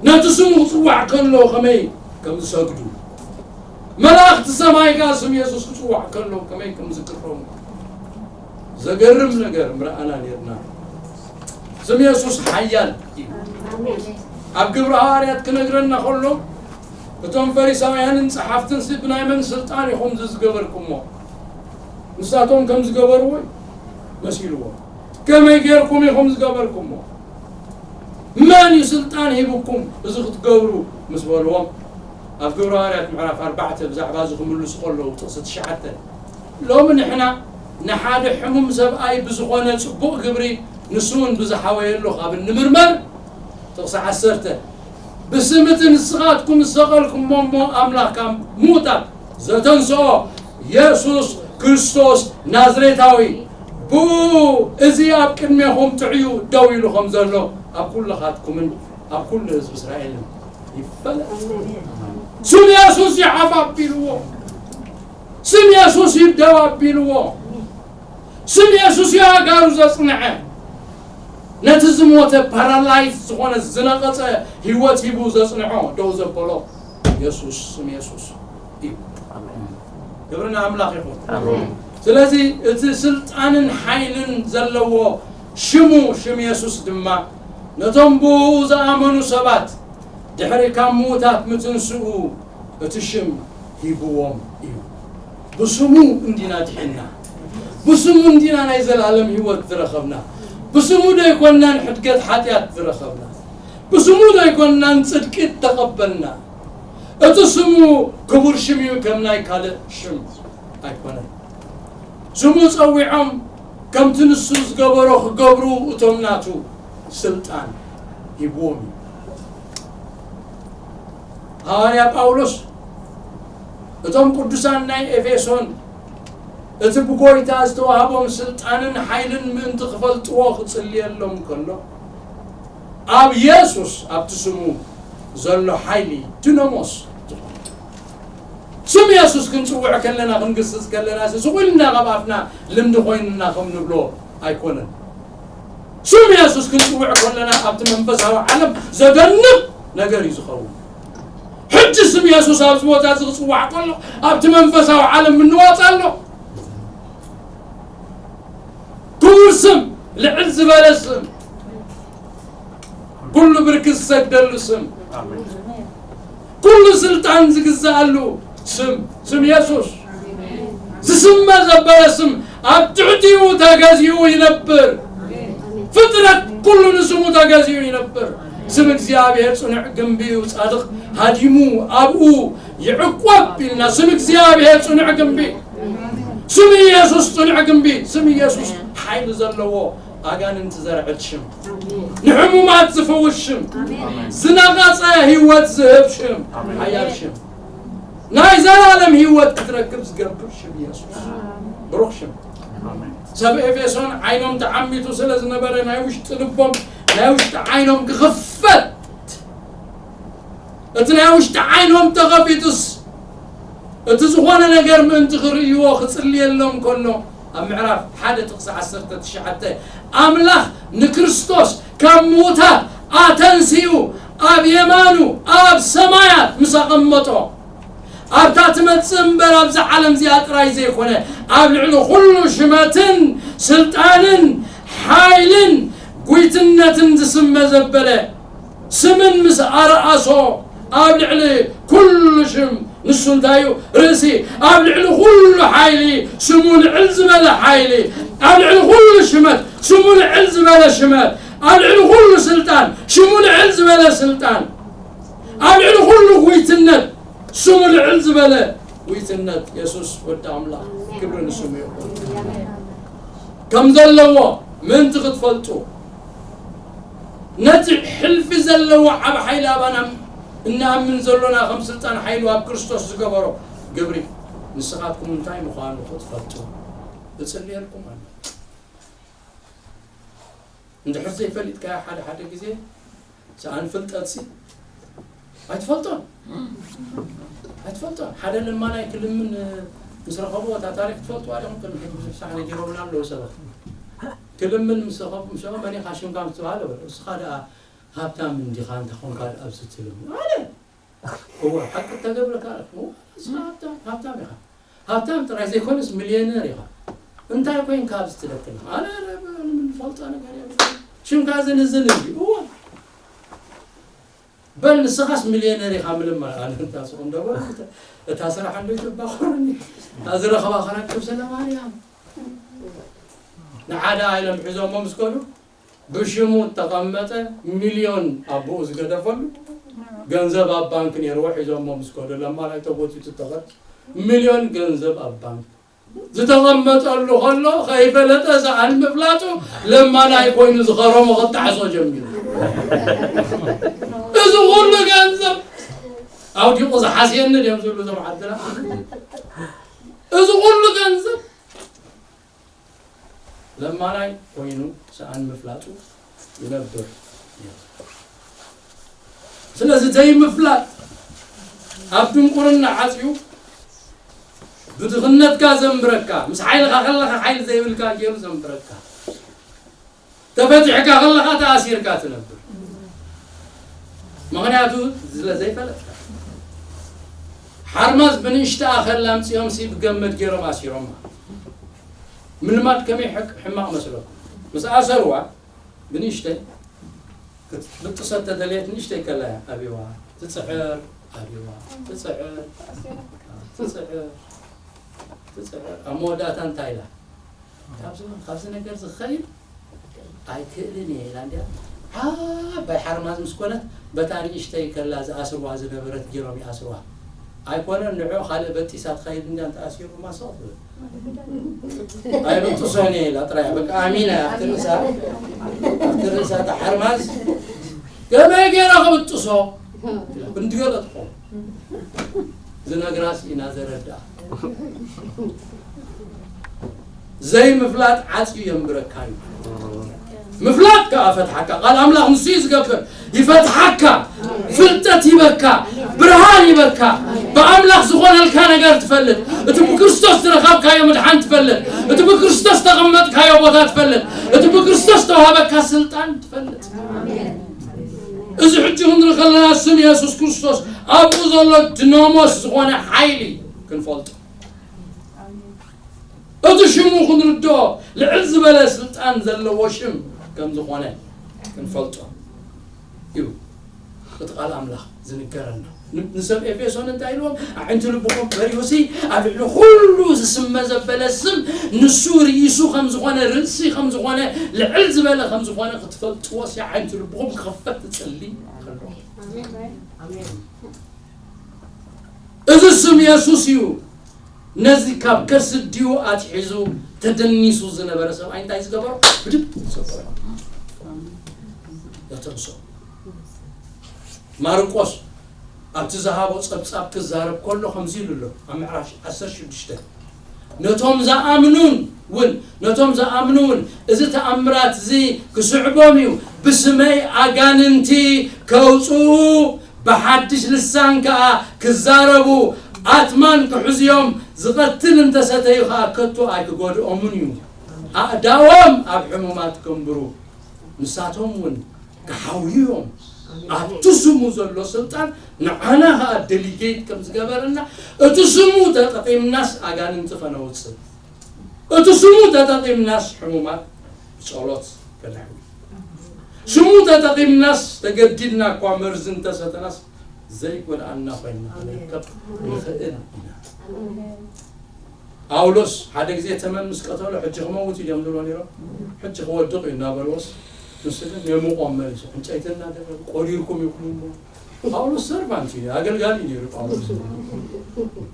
ነቲ ስሙ ክጽዋዕ ከሎ ከመይ ከም ዝሰግዱ። መላእኽቲ ሰማይ ከኣ ስም የሱስ ክጽዋዕ ከሎ ከመይ ከም ዝግረሙ ዘገርም ነገር ምረኣና ነርና። ስም የሱስ ሓያል እዩ። ኣብ ግብሪ ሃዋርያት ክነግረና ከሎ እቶም ፈሪሳውያንን ጸሓፍትን ሲ ብናይ መን ስልጣን ኢኹም እዚ ዝገበርኩሞ? ንሳቶም ከም ዝገበርዎ እዩ መሲልዎም። ከመይ ጌርኩም ኢኹም ዝገበርኩሞ? መን እዩ ስልጣን ሂብኩም እዚ ክትገብሩ? ምስ በልዎም ኣብ ግብረ ሃዋርያት ምዕራፍ ኣርባዕተ ብዛዕባ እዚ ክምልሱ ከለዉ ጥቕሲ ትሽዓተ ሎሚ ንሕና ንሓደ ሕሙም ሰብኣይ ብዝኾነ ጽቡቕ ግብሪ ንሱ እውን ብዝሓወየሉ ካብ እንምርመር ጥቕሲ ዓሰርተ ብስም እቲ ንስኻትኩም ዝሰቐልኩሞ እሞ ኣምላኽ ካብ ምዉታት ዘተንስኦ የሱስ ክርስቶስ ናዝሬታዊ ብኡ እዚ ኣብ ቅድሜኹም ጥዕዩ ደው ኢሉ ከም ዘሎ ኣብ ኩልኻትኩምን ኣብ ኩሉ ህዝቢ እስራኤልን ይፈለጥ። ስም የሱስ ይዓፍ ኣቢልዎ። ስም የሱስ ይደው ኣቢልዎ። ስም የሱስ እዩ ኣእጋሩ ዘጽንዐ። ነቲ ዝሞተ ፓራላይዝ ዝኾነ ዝነቐጸ ህይወት ሂቡ ዘጽንዖ ደው ዘበሎ የሱስ ስም የሱስ እዩ። ክብሪ ንኣምላኽ ይኹን። ስለዚ እቲ ስልጣንን ሓይልን ዘለዎ ሽሙ ሽም የሱስ ድማ ነቶም ብኡ ዝኣመኑ ሰባት ድሕሪ ካብ ምዉታት ምትንስኡ እቲ ሽም ሂብዎም እዩ። ብስሙ እንዲና ድሒንና፣ ብስሙ እንዲና ናይ ዘላለም ህይወት ዝረኸብና። ብስሙ ዶ ኣይኮንናን ሕድገት ሓጢኣት ዝረኸብና? ብስሙ ዶ ኣይኮንናን ጽድቂ ተቐበልና? እቲ ስሙ ክቡር ሽም እዩ፣ ከም ናይ ካልእ ሽም ኣይኮነን። ስሙ ጸዊዖም ከምቲ ንሱ ዝገበሮ ክገብሩ እቶም ናቱ ስልጣን ሂብዎም እዩ። ሃዋርያ ጳውሎስ እቶም ቅዱሳን ናይ ኤፌሶን እቲ ብጎይታ ዝተዋህቦም ስልጣንን ሓይልን ምእንቲ ክፈልጥዎ ክጽልየሎም ከሎ ኣብ የሱስ ኣብቲ ስሙ ዘሎ ሓይሊ ድነሞስ ዝኾነ ስም የሱስ ክንጽውዕ ከለና ክንግስጽ ከለና ስቑልና ካብ ኣፍና ልምዲ ኮይንና ከም ንብሎ ኣይኮነን። ስም የሱስ ክንጽውዕ ከለና ኣብቲ መንፈሳዊ ዓለም ዘደንቕ ነገር እዩ ዝኸውን። ሕጂ ስም የሱስ ኣብዚ ቦታ እዚ ክጽዋዕ ከሎ ኣብቲ መንፈሳዊ ዓለም ምንዋጽ ኣሎ። ክቡር ስም፣ ልዕል ዝበለ ስም፣ ኩሉ ብርኪ ዝሰግደሉ ስም፣ ኩሉ ስልጣን ዝግዛኣሉ ስም፣ ስም የሱስ። ዝስመ ዘበለ ስም ኣብ ትሕቲኡ ተገዚኡ ይነብር። ፍጥረት ኩሉ ንስሙ ተገዚኡ ይነብር። ስም እግዚኣብሔር ጽኑዕ ግንቢ እዩ፣ ጻድቕ ሃዲሙ ኣብኡ ይዕቆብ ኢልና። ስም እግዚኣብሔር ጽኑዕ ግንቢ፣ ስም ኢየሱስ ጽኑዕ ግንቢ፣ ስም ኢየሱስ ሓይሊ ዘለዎ ኣጋንንቲ ዘርዕድ ሽም፣ ንሕሙማት ዝፈውስ ሽም፣ ዝነቐጸ ህይወት ዝህብ ሽም፣ ሓያል ሽም፣ ናይ ዘላለም ህይወት ክትረክብ ዝገብር ሽም ኢየሱስ። ብሩኽ ሽም። ሰብ ኤፌሶን ዓይኖም ተዓሚቱ ስለ ዝነበረ ናይ ውሽጢ ልቦም ናይ ውሽጢ ዓይኖም ክኽፈት እቲ ናይ ውሽጢ ዓይኖም ተኸፊቱስ እቲ ዝኾነ ነገር ምእንቲ ክርእይዎ ክጽልየሎም ከሎ ኣብ ምዕራፍ ሓደ ጥቕሲ ዓሰርተ ትሽዓተ ኣምላኽ ንክርስቶስ ካብ ምዉታት ኣተንሲኡ ኣብ የማኑ ኣብ ሰማያት ምስ ኣቐመጦ ኣብታ ትመጽእ እምበር ኣብዛ ዓለም እዚኣ ጥራይ ዘይኮነ ኣብ ልዕሊ ኩሉ ሽመትን ስልጣንን ሓይልን ጉይትነትን ዝስመ ዘበለ ስምን ምስ ኣርኣሶ ኣብ ልዕሊ ኩሉ ሽም ንሱ እንታይ እዩ ርእሲ ኣብ ልዕሊ ኩሉ ሓይሊ ስሙ ልዕል ዝበለ ሓይሊ ኣብ ልዕሊ ኩሉ ሽመት ስሙ ልዕል ዝበለ ሽመት ኣብ ልዕሊ ኩሉ ስልጣን ሽሙ ልዕል ዝበለ ስልጣን ኣብ ልዕሊ ኩሉ ጉይትነት ስሙ ልዕል ዝበለ ጉይትነት የሱስ ወዲ ኣምላኽ ክብሪ ንስሙ ይኹን። ከም ዘለዎ ምእንቲ ክትፈልጡ ነቲ ሕልፊ ዘለዎ ዓብ ሓይሊ ኣባና እንኣምን ዘሎና ከም ስልጣን ሓይሉ ኣብ ክርስቶስ ዝገበሮ ግብሪ ንስኻትኩም እንታይ ምዃኑ ክትፈልጡ እጽልየልኩም ኣሎ። እንድሕር ዘይፈሊጥካዮ ሓደ ሓደ ግዜ ሰኣን ፍልጠትሲ ኣይትፈልጦን ኣይትፈልጦን ሓደ ለማናይ ክልምን ምስ ረኸብዎ እታ ታሪክ ትፈልጥዋ ዲኹም ቅድሚ ብዙሕ ሳዕ ነጊሮምና ኣለዉ ሰባት ክልምን ምስ ረኸብኩ ምስ መን ኢኻ ሽምካ ምስ ተባሃለ በለ እስኻ ደኣ ሃብታም እንዲኻ እንተ ኾንካ ደኣ ኣብዚ ትልምን ኣለ እወ፣ ሓቂ እተገብረ ካልእ። እወ፣ ንስኻ ሃብታም፣ ሃብታም ኢኻ። ሃብታም ጥራይ ዘይኮነስ ሚልዮነር ኢኻ። እንታይ ኮይንካ ኣብዚ ትደክር? ኣነ፣ ኣነ፣ ኣነ ምንፈልጦ ነገር የብለይን። ሽምካ ዝንዝን እንዲ። እወ። በል ንስኻስ ሚልዮነር ኢኻ ምልማ። ኣነ እንታ ስቕ እንዶ በሉ፣ እታ ስራሕ እንዶ ይተባኽረኒ። እታ ዝረኸባ ኸረክብ ስለ ማርያም። ንሓደ ኢሎም ሒዞሞ ምስ ከዱ፣ ብሽሙ እተቐመጠ ሚልዮን ኣቦኡ ዝገደፈሉ ገንዘብ ኣብ ባንክ ነይርዎ። ሒዞሞ ምስ ከዱ፣ ለማናይ ተጎቲቱ እተኸድ ሚልዮን ገንዘብ ኣብ ባንክ ዝተቐመጠሉ ከሎ፣ ከይፈለጠ ሰኣን ምፍላጡ ለማናይ ኮይኑ ዝኸረሞ ክጣዕሶ ጀሚሩ። እዚ ኩሉ ገንዘብ ኣውዲቑ ዝሓስየኒ ድዮም ዝብሉ እዞም ዓድና? እዚ ኩሉ ገንዘብ ለማናይ ኮይኑ ሰኣን ምፍላጡ ይነብር። ስለዚ ዘይምፍላጥ ኣብ ድንቁርና ዓጽዩ ብድኽነትካ ዘንብረካ፣ ምስ ሓይልኻ ከለኻ ሓይሊ ዘይብልካ ገይሩ ዘንብረካ፣ ተፈቲሕካ ከለኻ ተኣሲርካ ትነብር። ምኽንያቱ ስለ ዘይፈለጥካ። ሓርማዝ ብንእሽተኣ ከላ ኣምጺኦምሲ ብገመድ ገይሮም ኣሲሮማ። ምልማድ ከመይ ሕቅ-፣ ሕማቕ መስለኩም? ምስ ኣሰርዋ ብንእሽተይ ክትብጥሶ ተደልየት ንእሽተይ ከላ እያ ኣብዋ። ትጽዕር ኣብዋ። ትጽዕር፣ ትጽዕር፣ ትጽዕር። ኣብ መወዳእታ እንታይ ኢላ? ካብዚ፣ ካብዚ ነገር ዝኸይድ ኣይክእልን እየ ኢላ እንድያ። ዓባይ ሓርማዝ ምስ ኮነት፣ በታ ንእሽተይ ከላ ዝኣስርዋ ዝነበረት ገይሮም ይኣስርዋ። ኣይኮነን፣ ንዕኡ ካልእ በጢሳ ትኸይድ እንድያ፣ እንተኣሲሩ ማሰቕ ትብል። ኣይብጥሶን እየ ኢላ ጥራይ፣ በቃ ኣሚና ኣብቲ ርእሳ፣ ኣብቲ ርእሳ እታ ሓርማዝ ከመይ ገይረ ክብጥሶ? ክንድገለጥኩም ዝነግራስ ኢና ዘረድኣ። ዘይምፍላጥ ዓጽዩ የንብረካ እዩ። ምፍላጥ ከኣ ፈትሓካ። ቃል ኣምላኽ ንሱ እዩ ዝገብር። ይፈትሓካ፣ ፍልጠት ይበካ፣ ብርሃን ይበካ። ብኣምላኽ ዝኾነልካ ነገር ትፈልጥ። እቲ ብክርስቶስ ዝረኸብካዮ ምድሓን ትፈልጥ። እቲ ብክርስቶስ ተቐመጥካዮ ቦታ ትፈልጥ። እቲ ብክርስቶስ ተዋሃበካ ስልጣን ትፈልጥ። እዚ ሕጂ ክንርኢ ከለና ስም የሱስ ክርስቶስ ኣብኡ ዘሎ ድናሞስ ዝኾነ ሓይሊ ክንፈልጦ፣ እቲ ሽሙ ክንርድኦ ልዕል ዝበለ ስልጣን ዘለዎ ሽም ከም ዝኾነ ክንፈልጦ እዩ እቲ ቃል ኣምላኽ ዝንገረና። ን-፣ ንሰብ ኤፌሶን እንታይ ኢልዎም? ኣዒንቲ ልብኹም በሪሁሲ ኣብ ልዕሊ ኩሉ ዝስመ ዘበለ ስም ንሱ ርእሱ ከም ዝኾነ፣ ርእሲ ከም ዝኾነ፣ ልዕል ዝበለ ከም ዝኾነ ክትፈልጥዎ ሲ ኣዒንቲ ልብኹም ክኽፈት ትጽሊ ከለኹ። እዚ ስም የሱስ እዩ። ነዚ ካብ ከርሲ ኣዲኡ ኣትሒዙ ተደኒሱ ዝነበረ ሰብኣይ እንታይ ዝገበሮ? ብድድ ዘበሎ። ዘተንስኦ። ማርቆስ ኣብቲ ዝሃቦ ጸብጻብ ክዛረብ ከሎ ከምዚ ኢሉ ኣሎ። ኣብ ምዕራፍ ዓሰርተ ሽዱሽተ፣ ነቶም ዝኣምኑን እውን፣ ነቶም ዝኣምኑ እውን እዚ ተኣምራት እዚ ክስዕቦም እዩ። ብስመይ ኣጋንንቲ ከውጽኡ፣ ብሓድሽ ልሳን ከኣ ክዛረቡ፣ ኣትማን ክሕዝዮም፣ ዝቐትል እንተሰተዩ ከኣ ከቶ ኣይክጎድኦምን እዩ። ኣእዳዎም ኣብ ሕሙማት ከንብሩ፣ ንሳቶም እውን ክሓውዩ እዮም። ኣብቲ ስሙ ዘሎ ስልጣን ንዓና ከኣ ደሊጌት ከም ዝገበረና፣ እቲ ስሙ ተጠቒምናስ ኣጋንንቲ ከነውጽእ፣ እቲ ስሙ ተጠቒምናስ ሕሙማት ብጸሎት ከነሕዊ፣ ስሙ ተጠቒምናስ ተገዲድና እኳ መርዚ እንተሰተናስ ዘይጎድኣና ኮይንና ክንርከብ ንኽእል ኢና። ጳውሎስ ሓደ ግዜ ተመን ምስ ቀተሎ፣ ሕጂ ክመውት እዩ ድዮም ዝብሎ ነይሮም? ሕጂ ክወድቕ እዩ እናበልዎስ፣ ንሱ ግን የሙቖም መሊሱ። ዕንጨይቲ እናደረበ፣ "ቆሪርኩም ኢኹም እሞ?" ጳውሎስ ሰርቫንት እዩ፣ ኣገልጋሊ እዩ ነይሩ ጳውሎስ።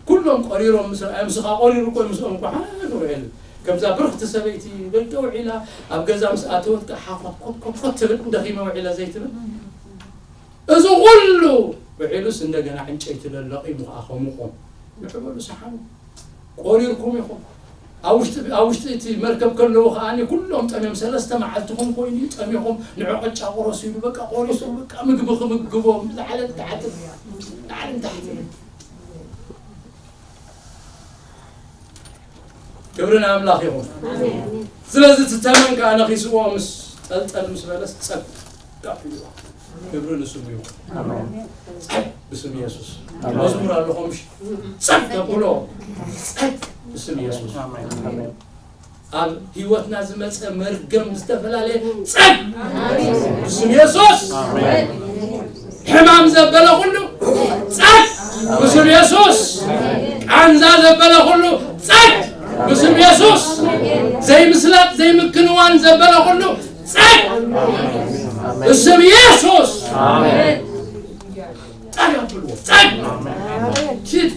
ኩሎም ቆሪሮም ምስ ረኣዮም፣ "ንስኻ ቆሪሩ እኮ እዩ ምስኦም እኮ ሓንቲ ውዒሉ። ከምዛ ብርኽቲ ሰበይቲ ደገ ውዒላ፣ ኣብ ገዛ ምስ ኣተወት ከዓ ሓኾት ኮት ኮት ኮት ትብል፣ ደኺመ ውዒለ ዘይትብል?" እዚ ኩሉ ውዒሉስ እንደገና ዕንጨይቲ ለለቒሙ ከዓ ከሙቖም። ንዕበሉ ሰሓኑ። ቆሪርኩም ኢኹም። ኣብ ውሽጢ፣ ኣብ ውሽጢ እቲ መርከብ ከለዉ ከኣ ኩሎም ጠምዮም፣ ሰለስተ መዓልትኹም ኮይኑ እዩ፣ ጠሚኹም፣ ንዑ ቅጫ ቁረሱ ኢሉ፣ በቃ ቆሪሱ፣ በቃ ምግቢ ክምግቦም፣ ላዕልን ታሕትን፣ ላዕልን ታሕትን። ክብሪ ንኣምላኽ ይኹን። ስለዚ እቲ ተመን ከኣ ነኺስዎ ምስ ጠልጠል ምስ በለስ ጸጥ ኢልዎ። ክብሪ ንስሙ ይኹን። ጸጥ ብስም የሱስ። መዝሙር ኣለኹም ሽ-፣ ጸጥ ተብሎ፣ ጸጥ ብስም የሱስ። ኣብ ህይወትና ዝመጸ መርገም ዝተፈላለየ፣ ጸጥ ብስም የሱስ። ሕማም ዘበለ ኩሉ ጸጥ ብስም የሱስ። ቃንዛ ዘበለ ኩሉ ጸጥ ብስም የሱስ። ዘይምስላጥ ዘይምክንዋን ዘበለ ኩሉ ጸጥ ብስም የሱስ። ጸጥ ኣብልዎ፣ ጸጥ። ሽት።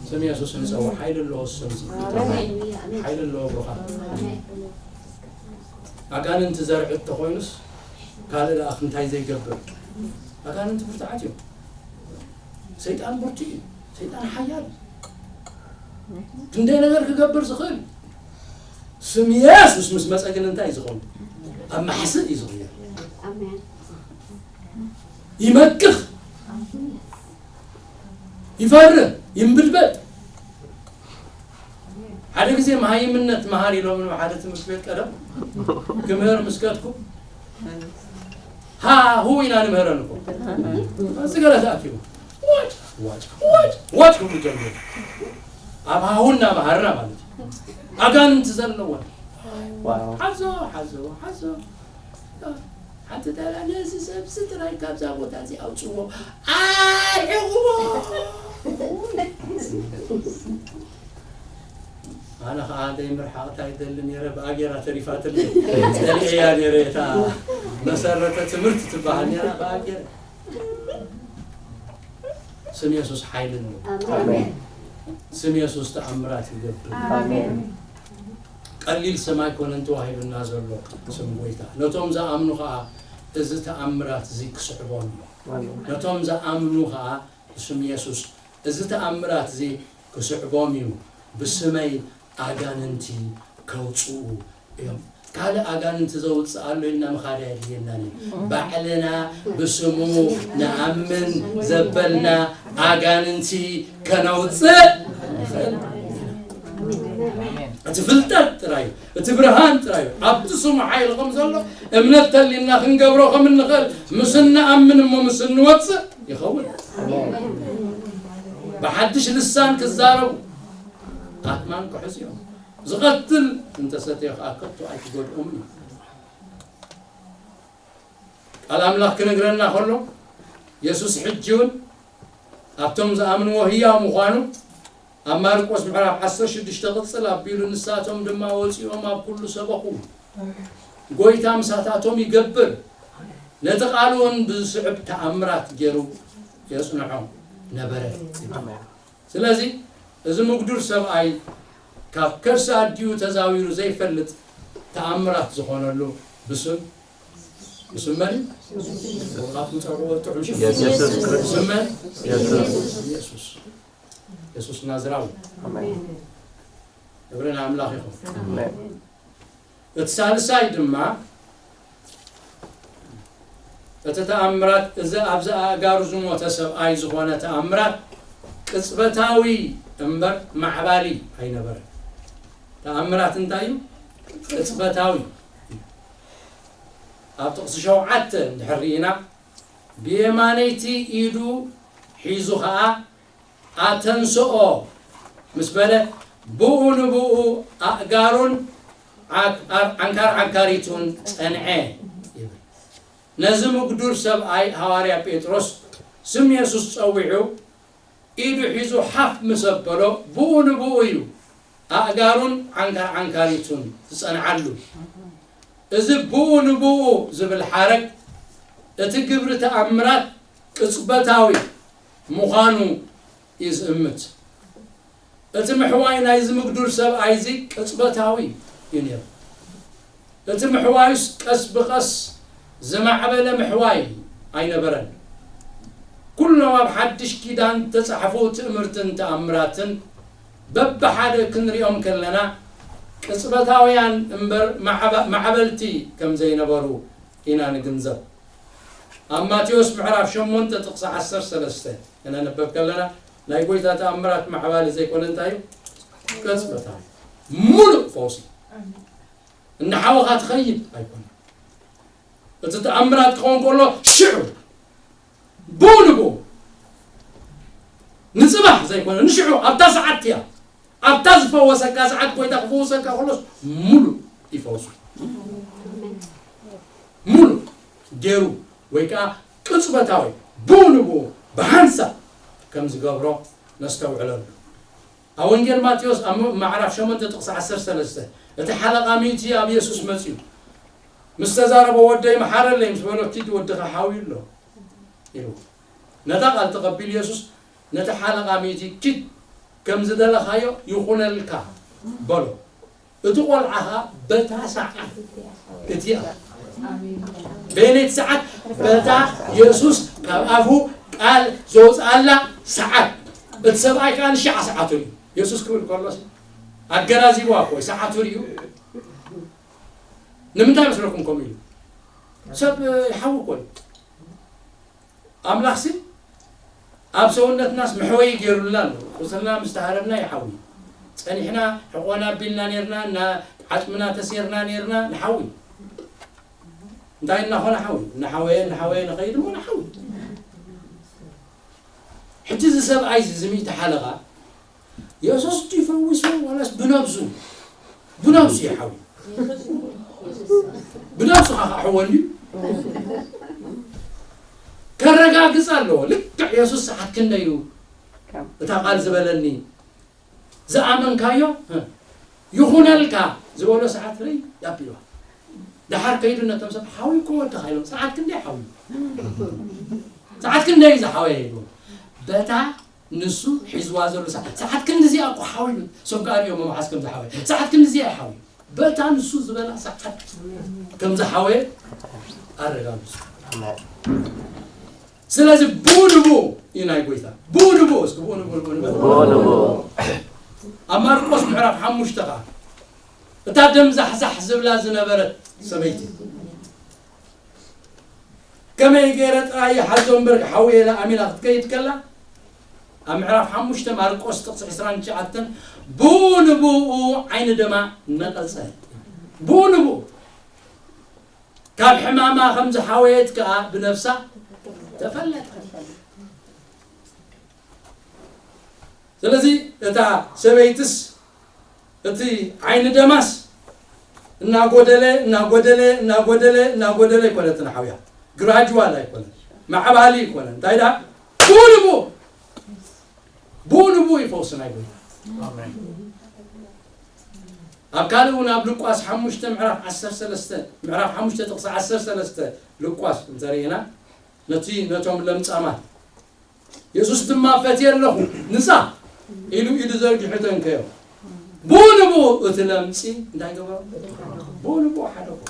ስም የሱስ ንጸውዕ፣ ሓይሊ ኣለዎ ስም። ሓይሊ ኣለዎ ብኻ። ኣጋንንቲ ዘርዒ እንተኾይኑስ ካልእ ለኣኽ እንታይ ዘይገብር? ኣጋንንቲ ብርቱዓት እዮም። ሰይጣን ብርቱዕ እዩ። ሰይጣን ሓያል እዩ። ክንደይ ነገር ክገብር ዝኽእል። ስም የሱስ ምስ መጸ ግን እንታይ እዩ ዝኸውን? ኣብ ማሕስእ እዩ ዝቕየር። ይመክኽ፣ ይፈርህ፣ ይንብድበድ። ሓደ ግዜ መሃይምነት መሃር ኢሎም ኣብ ሓደ ትምህርቲ ቤት ቀደም ክምህር ምስ ከድኩ፣ ሃ ሁ ኢና ንምህረን እኮ። እዚ ገለ ተኣኪቡ ዋጭ ዋጭ ዋጭ ዋጭ ክብሉ ጀመሩ። ኣብ ሃሁ እናመሃርና ማለት እዩ። ኣጋንንቲ ዘለወን። ዋው። ሓዞ ሓዞ ሓዞ። ሓንቲ ተላ ነዚ ሰብ እዚ ጥራይ ካብዛ ቦታ እዚ ኣውፅዎ፣ ኣርሕቕዎ። ኣነ ኸዓ ዘይምርሓቕ እንታይ ይደሊ ነይረ፣ ብኣጌራ ተሪፋትለይ። ጸሊኤያ ነይረ እታ መሰረተ ትምህርቲ ትበሃል ነይራ ብኣጌራ። ስም የሱስ ሓይሊ ነው። ኣሜን። ስም የሱስ ተኣምራት ይገብር። ኣሜን። ቀሊል ስም ኣይኮነን ተዋሂቡና ዘሎ ስም ጎይታ። ነቶም ዝኣምኑ ኸዓ እዚ ተኣምራት እዚ ክስዕቦም እዩ። ኣሜን። ነቶም ዝኣምኑ ኸዓ ብስም የሱስ እዚ ተኣምራት እዚ ክስዕቦም እዩ። ብስመይ ኣጋንንቲ ከውፅኡ እዮም። ካልእ ኣጋንንቲ ዘውፅእ ኣሎ ኢልና ምኻድ ኣየድልየናን እዩ። ባዕልና ብስሙ ንኣምን ዘበልና ኣጋንንቲ ከነውፅእ ንኽእል። እቲ ፍልጠት ጥራይ እዩ፣ እቲ ብርሃን ጥራይ እዩ። ኣብቲ ስሙ ሓይሊ ከም ዘሎ እምነት ተሊና ክንገብሮ ከም እንኽእል ምስ እንኣምን እሞ ምስ እንወፅእ ይኸውን። ብሓድሽ ልሳን ክዛረቡ ኣትማን ክሕዙ እዮም። ዝቐትል እንተሰትየ ኸዓ ከቶ ኣይክጎድኦም እዩ። ቃል ኣምላኽ ክነግረና ከሎ የሱስ ሕጂ እውን ኣብቶም ዝኣምንዎ ህያው ምዃኑ ኣብ ማርቆስ ምዕራፍ ዓሰርተ ሽዱሽተ ቅጽል ኣቢሉ ንሳቶም ድማ ወጺኦም ኣብ ኩሉ ሰበኹ። ጎይታ ምሳታቶም ይገብር። ነቲ ቃል እውን ብዝስዕብ ተኣምራት ገይሩ የጽንዖ ነበረ። ስለዚ እዚ ምጉዱር ሰብኣይ ካብ ከርሲ ኣዲኡ ተዛዊሩ ዘይፈልጥ ተኣምራት ዝኾነሉ ብስም፣ ብስም መን እዩ? ወርቃቱ ጸውዕዎ ጥዑም ሽም። የሱስ ክርስቶስ። ብስም መን? የሱስ። የሱስ። የሱስ ናዝራዊ። ኣሜን። ክብሪ ንኣምላኽ ይኹን። ኣሜን። እቲ ሳልሳይ ድማ እቲ ተኣምራት፣ እዚ ኣብዚ ኣእጋሩ ዝሞተ ሰብኣይ ዝኾነ ተኣምራት ቅጽበታዊ እምበር ማዕባሊ ኣይነበረን። ተኣምራት እንታይ እዩ? ቅጽበታዊ። ኣብ ጥቕሲ ሸውዓተ እንድሕር ርኢና፣ ብየማነይቲ ኢዱ ሒዙ ኸኣ ኣተንስኦ ምስ በለ፣ ብኡ ንብኡ ኣእጋሩን ዓክ-፣ ዓንካር ዓንካሪቱን ጸንዐ ይብል። ነዚ ምጉዱር ሰብኣይ ሃዋርያ ጴጥሮስ ስም የሱስ ጸዊዑ፣ ኢዱ ሒዙ ሓፍ ምስ ኣበሎ፣ ብኡ ንብኡ እዩ ኣእጋሩን ዓንካር ዓንካሪቱን ዝጸንዓሉ። እዚ ብኡ ንብኡ ዝብል ሓረግ፣ እቲ ግብሪ ተኣምራት ቅጽበታዊ ምዃኑ እዩ ዝእምት። እቲ ምሕዋይ ናይዚ ምጉዱር ሰብኣይ እዚ ቅጽበታዊ እዩ ነይሩ። እቲ ምሕዋዩስ ቀስ ብቐስ ዝማዕበለ ምሕዋይ ኣይነበረን። ኩሎም ኣብ ሓድሽ ኪዳን ዝተጻሕፉ ትእምርትን ተኣምራትን በብሓደ ክንሪኦም ከለና፣ ቅጽበታውያን እምበር ማዕባ-፣ ማዕበልቲ ከም ዘይነበሩ ኢና ንግንዘብ። ኣብ ማቴዎስ ምዕራፍ ሸሞንተ ጥቕሲ ዓሰርተ ሰለስተ ክነንበብ ከለና፣ ናይ ጎይታ ተኣምራት ማዕባሊ ዘይኮነ እንታይ እዩ? ቅጽበታዊ። ሙሉእ ፈውሲ። እናሓወኻ ትኸይድ ኣይኮነን። እቲ ተኣምራት ክኸውን ከሎ ሽዑ፣ ብኡ ንብኡ፣ ንጽባሕ ዘይኮነ፣ ንሽዑ ኣብታ ሰዓት እያ። ኣብታ ዝፈወሰካ ሰዓት፣ ጎይታ ክፈውሰካ ከሎስ፣ ሙሉእ ይፈውሱ። ሙሉእ ገይሩ፣ ወይ ከኣ ቅጽበታዊ፣ ብኡ ንብኡ፣ ብሓንሳብ ከም ዝገብሮ ነስተውዕለሉ። ኣብ ወንጌል ማቴዎስ ኣብ ምዕራፍ ሸሞንተ ጥቕሲ ዓሰርተ ሰለስተ፣ እቲ ሓለቓ ሚእቲ ኣብ የሱስ መጺኡ፣ ምስ ተዛረቦ፣ "ወደይ፣ መሓረለይ" ምስ በሎ፣ "ኪድ፣ ወድኻ ሓውዩ ኣሎ" ኢሉ። ነታ ቃል ተቐቢሉ የሱስ ነቲ ሓለቓ ሚእቲ፣ "ኪድ፣ ከም ዝደለኻዮ ይኹነልካ" በሎ። እቲ ቆልዓ ኸኣ በታ ሰዓት እቲኣ፣ በየነይቲ ሰዓት? በታ የሱስ ካብ ኣፉ ቃል ዘውፅኣላ ሰዓት። እቲ ሰብኣይ ከኣ ንሽዓ ሰዓቱ እዩ። የሱስ ክብል ከሎስ ኣገናዚብዋ እኮ እዩ፣ ሰዓቱ እዩ። ንምንታይ መስለኩም ከምኡ ኢሉ? ሰብ ይሓዊ እኮ እዩ። ኣምላኽሲ ኣብ ሰውነትናስ መሕወዪ ገይሩልና ኣሎ። ቁስልና ምስ ተሃረምና ይሓዊ። ጸኒሕና ሕቖ ኣቢልና ኔርና፣ እና ዓጽምና ተሴርና ኔርና ንሓዊ። እንታይ እናኾነ ሓዊ? እናሓወየ፣ እናሓወየ ንኸይድ እሞ ንሓዊ። ሕጂ እዚ ሰብኣይ እዚ፣ እዚ ሚእቲ ሓለቓ፣ የሱስ ድዩ ፈዊስዎ ዋላስ ብነብሱ? ብነብሱ እዩ ሓዊ። ብነብሱ ኸዓ ክሕወ እንድዩ። ከረጋግጽ ኣለዎ። ልክዕ የሱስ ሰዓት ክንደይ እዩ እታ ቃል ዝበለኒ፣ ዝኣመንካዮ ይኹነልካ ዝበሎ ሰዓት ርይ ኣቢልዋ። ደሓር ከይዱ ነቶም ሰብ፣ "ሓዊ እኮ ወድኻ" ኢሎም፣ "ሰዓት ክንደይ ሓዊ? ሰዓት ክንደይ እዩ ዝሓወየ?" ኢሉ። በታ ንሱ ሒዝዋ ዘሎ ሰዓት፣ "ሰዓት ክንዲ እዚኣ እኮ ሓዊ" ኢሉ። እሶም ከኣ ሪኦም መሓዝ ከም ዝሓወየ። "ሰዓት ክንዲ እዚኣ እዩ ሓዊ" በታ ንሱ ዝበላ ሰዓት ከም ዝሓወየ ኣረጋግጹ። ስለዚ ብኡ ንብኡ እዩ ናይ ጎይታ። ብኡ ንብኡ፣ እስኪ ብኡ ንብኡ፣ ብኡ ንብኡ። ብኡ ንብኡ። ኣብ ማርቆስ ምዕራፍ ሓሙሽተ ኸዓ፣ እታ ደም ዛሕዛሕ ዝብላ ዝነበረት ሰበይቲ፣ ከመይ ገይረ ጥራይ ይሓዞ እምበር ክሓውየ ኢላ ኣሚና ክትከይድ ከላ፣ ኣብ ምዕራፍ ሓሙሽተ ማርቆስ ጥቕሲ ዕስራን ትሽዓተን፣ ብኡ ንብኡ ዓይኒ ደማ ነቐጸ። ብኡ ንብኡ ካብ ሕማማ ከም ዝሓወየት ከኣ ብነፍሳ ተፈለጠ። ስለዚ እታ ሰበይትስ እቲ ዓይኒ ደማስ እናጎደለ፣ እናጎደለ፣ እናጎደለ፣ እናጎደለ ኣይኮነትን ሓውያ። ግራጅዋል ኣይኮነን። ማዕባሊ ኣይኮነን። እንታይ ደኣ? ብኡ ንብኡ፣ ብኡ ንብኡ ይፈውስና ይብል። ኣሜን። ኣብ ካልእ እውን ኣብ ሉቃስ ሓሙሽተ ምዕራፍ ዓሰርተ ሰለስተ፣ ምዕራፍ ሓሙሽተ ጥቕሲ ዓሰርተ ሰለስተ ሉቃስ እንተርኢና፣ ነቲ፣ ነቶም ለምጻማት የሱስ ድማ፣ "ፈትየ ኣለኹ፣ ንጻ" ኢሉ ኢዱ ዘርጊሑ ተንከዮ። ብኡ ንብኡ እቲ ለምጺ እንታይ ገበሮ? ብኡ ንብኡ ሓደጎ።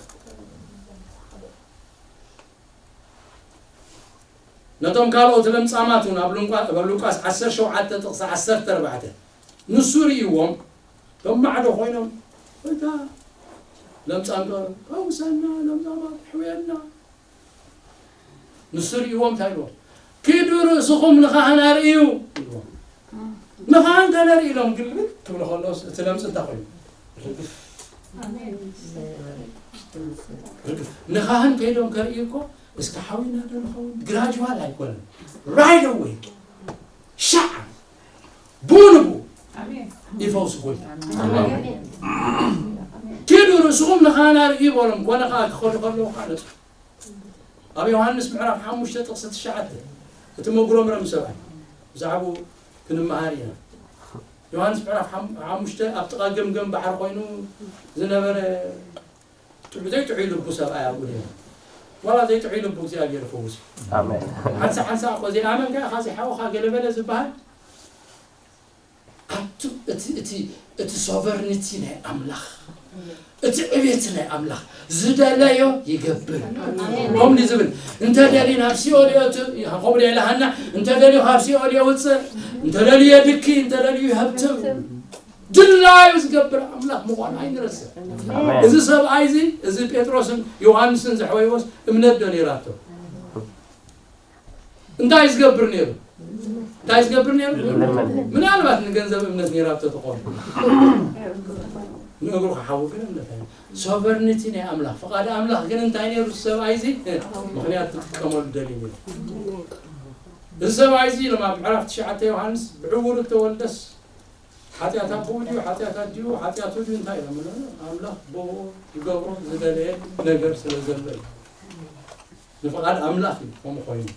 ነቶም ካልኦት ለምጻማት እውን ኣብ ሉንቋ-፣ ኣብ ሉቃስ ዓሰርተ ሸውዓተ ጥቕሲ ዓሰርተ ኣርባዕተ፣ ንሱ ርእይዎም፣ እቶም ማዕዶ ኮይኖም፣ "ጎይታ፣ ለምጻም ፈውሰና፣ ለምጻማት ሕውየና" ንሱ ርእይዎም እንታይ ኢልዎም? "ኪዱ ርእስኹም ንኻህን ኣርእዩ" ኢልዎም። ንኻህን ተነርኢ ኢሎም ግልብጥ ክብሉ ከለውስ እቲ ለምጺ እንታይ ኮይኑ? ርግፍ። ርግፍ። ንኻህን ከይዶም ከርእዩ እኮ እስከ ሓዊና ዶ ንኸውን? ግራጅዋል ኣይኮነን። ራይት ኣወይ። ሻዕ። ብኡ ንብኡ። ኣሜን። ይፈውስ ጎይታ። ኣሜን። ኪዱ ርእስኹም ንኻህን ኣርእዩ በሎም። ኮነ ኸዓ ክኸዱ ከለዉ ኸዓ ነጹ። ኣብ ዮሃንስ ምዕራፍ ሓሙሽተ ጥቕሲ ትሽዓተ፣ እቲ መጉረምረም ሰብኣይ፣ ብዛዕባኡ ክንመሃር ኢና። ዮሃንስ ምዕራፍ ሓም-፣ ሓሙሽተ፣ ኣብ ጥቓ ገምገም ባሕሪ ኮይኑ ዝነበረ ጥዑ-፣ ዘይጥዑይ ልቡ ሰብኣይ ኣብኡ ነይሩ። ዋላ ዘይጥዑይ ልቡ እግዚኣብሔር ፈውስ። ኣሜን። ሓንሳ ሓንሳ እኮ ዘይኣመንካ ኢኻ፣ ዘይሓወኻ ገለ በለ ዝበሃል ኣብቲ፣ እቲ፣ እቲ፣ እቲ ሶቨርኒቲ ናይ ኣምላኽ፣ እቲ ዕቤት ናይ ኣምላኽ ዝደለዮ ይገብር። ኣሜን። ከምኡ ዝብል፣ እንተ ደልዩ ናብ ሲኦል የእቱ፣ ከምኡ ኢላ ሃና፣ እንተ ደልዩ ካብ ሲኦል የውፅእ፣ እንተ ደልዩ የድኪ፣ እንተ ደልዩ ይሀብትም። ድላዩ ዝገብር ኣምላኽ ምዃኑ ኣይንረስዕ። ኣሜን። እዚ ሰብኣይ እዚ፣ እዚ ጴጥሮስን ዮሃንስን ዘሕወይዎስ እምነት ዶ ነይራቶ? እንታይ ዝገብር ነይሩ? እንታይ ዝገብር ነይሩ? ይልምን። ምናልባት ንገንዘብ እምነት ነይራቶ ትኾን። ንእግሩ ክሓዊ ግን እምነት ኣይ ሶቨርኒቲ ናይ ኣምላኽ ፍቓድ ኣምላኽ ግን እንታይ ነይሩ? ሰብኣይ እዚ ምኽንያት ክጥቀመሉ ደልዩ ነይሩ። እዚ ሰብኣይ እዚ ኢሎም ኣብ ምዕራፍ ትሽዓተ ዮሃንስ ብዕውሩ እተወልደስ ሓጢኣት ኣቦኡ ድዩ ሓጢኣት ኣዲኡ ሓጢኣቱ ድዩ እንታይ ኢሎም ኣምላኽ ብኡ ይገብሮ ዝደለየ ነገር ስለ ዘሎ እዩ። ንፍቓድ ኣምላኽ እዩ ከምኡ ኮይኑ።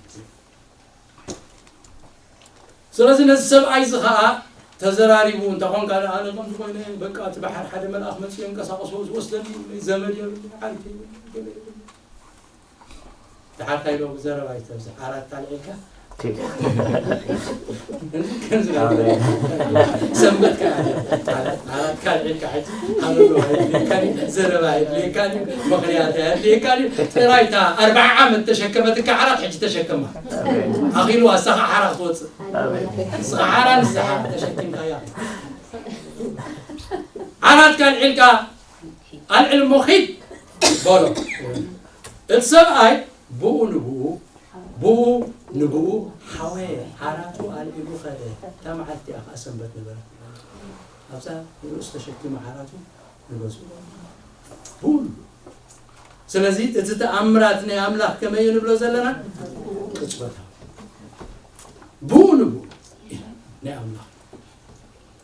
ስለዚ ነዚ ሰብኣይ እዚ ኸዓ ተዘራሪቡ እንተ ኾንካ ኣነ ከምዚ ኮይነ በቃ እቲ ባሕር ሓደ መልኣኽ መፅኡ የንቀሳቕሶ ዝወስደኒ ዘመድ የብለይ ዓርኪ የብለይ ገለ የብለይ። ደሓር ካይዶ ብዘረባ ይተብዝሕ ዓራት ካልዒልካ ሰንበት ዓራት ካልዒልካ ሕጂ ሃለሎ የድልየካ ድዩ ዘረባ የድልየካ ድዩ ምኽንያት የድልየካ ድዩ ጥራይታ ኣርባዓ ዓመት ተሸከመትካ ዓራት ሕጂ ተሸከማ ኣኺሉ ኣሳኻ ሓራ ክትወፅእ ንስኻ ሓራ ንስኻ ተሸኪምካያ ዓራት ካልዒልካ ኣልዕል እሞ ኺድ በሎ እቲ ሰብኣይ ብኡ ንብኡ ብኡ ንብኡ ሓወየ ዓራቱ ኣልዒሉ ኸደ እታ መዓልቲ እያ ከዓ ሰንበት ነበረ ኣብዛ ንርእሱ ተሸኪሙ ዓራቱ ንገዝኡ ብኡ ንብኡ ስለዚ እቲ ተኣምራት ናይ ኣምላኽ ከመይ እዩ ንብሎ ዘለና ቅጽበታዊ ብኡ ንብኡ ናይ ኣምላኽ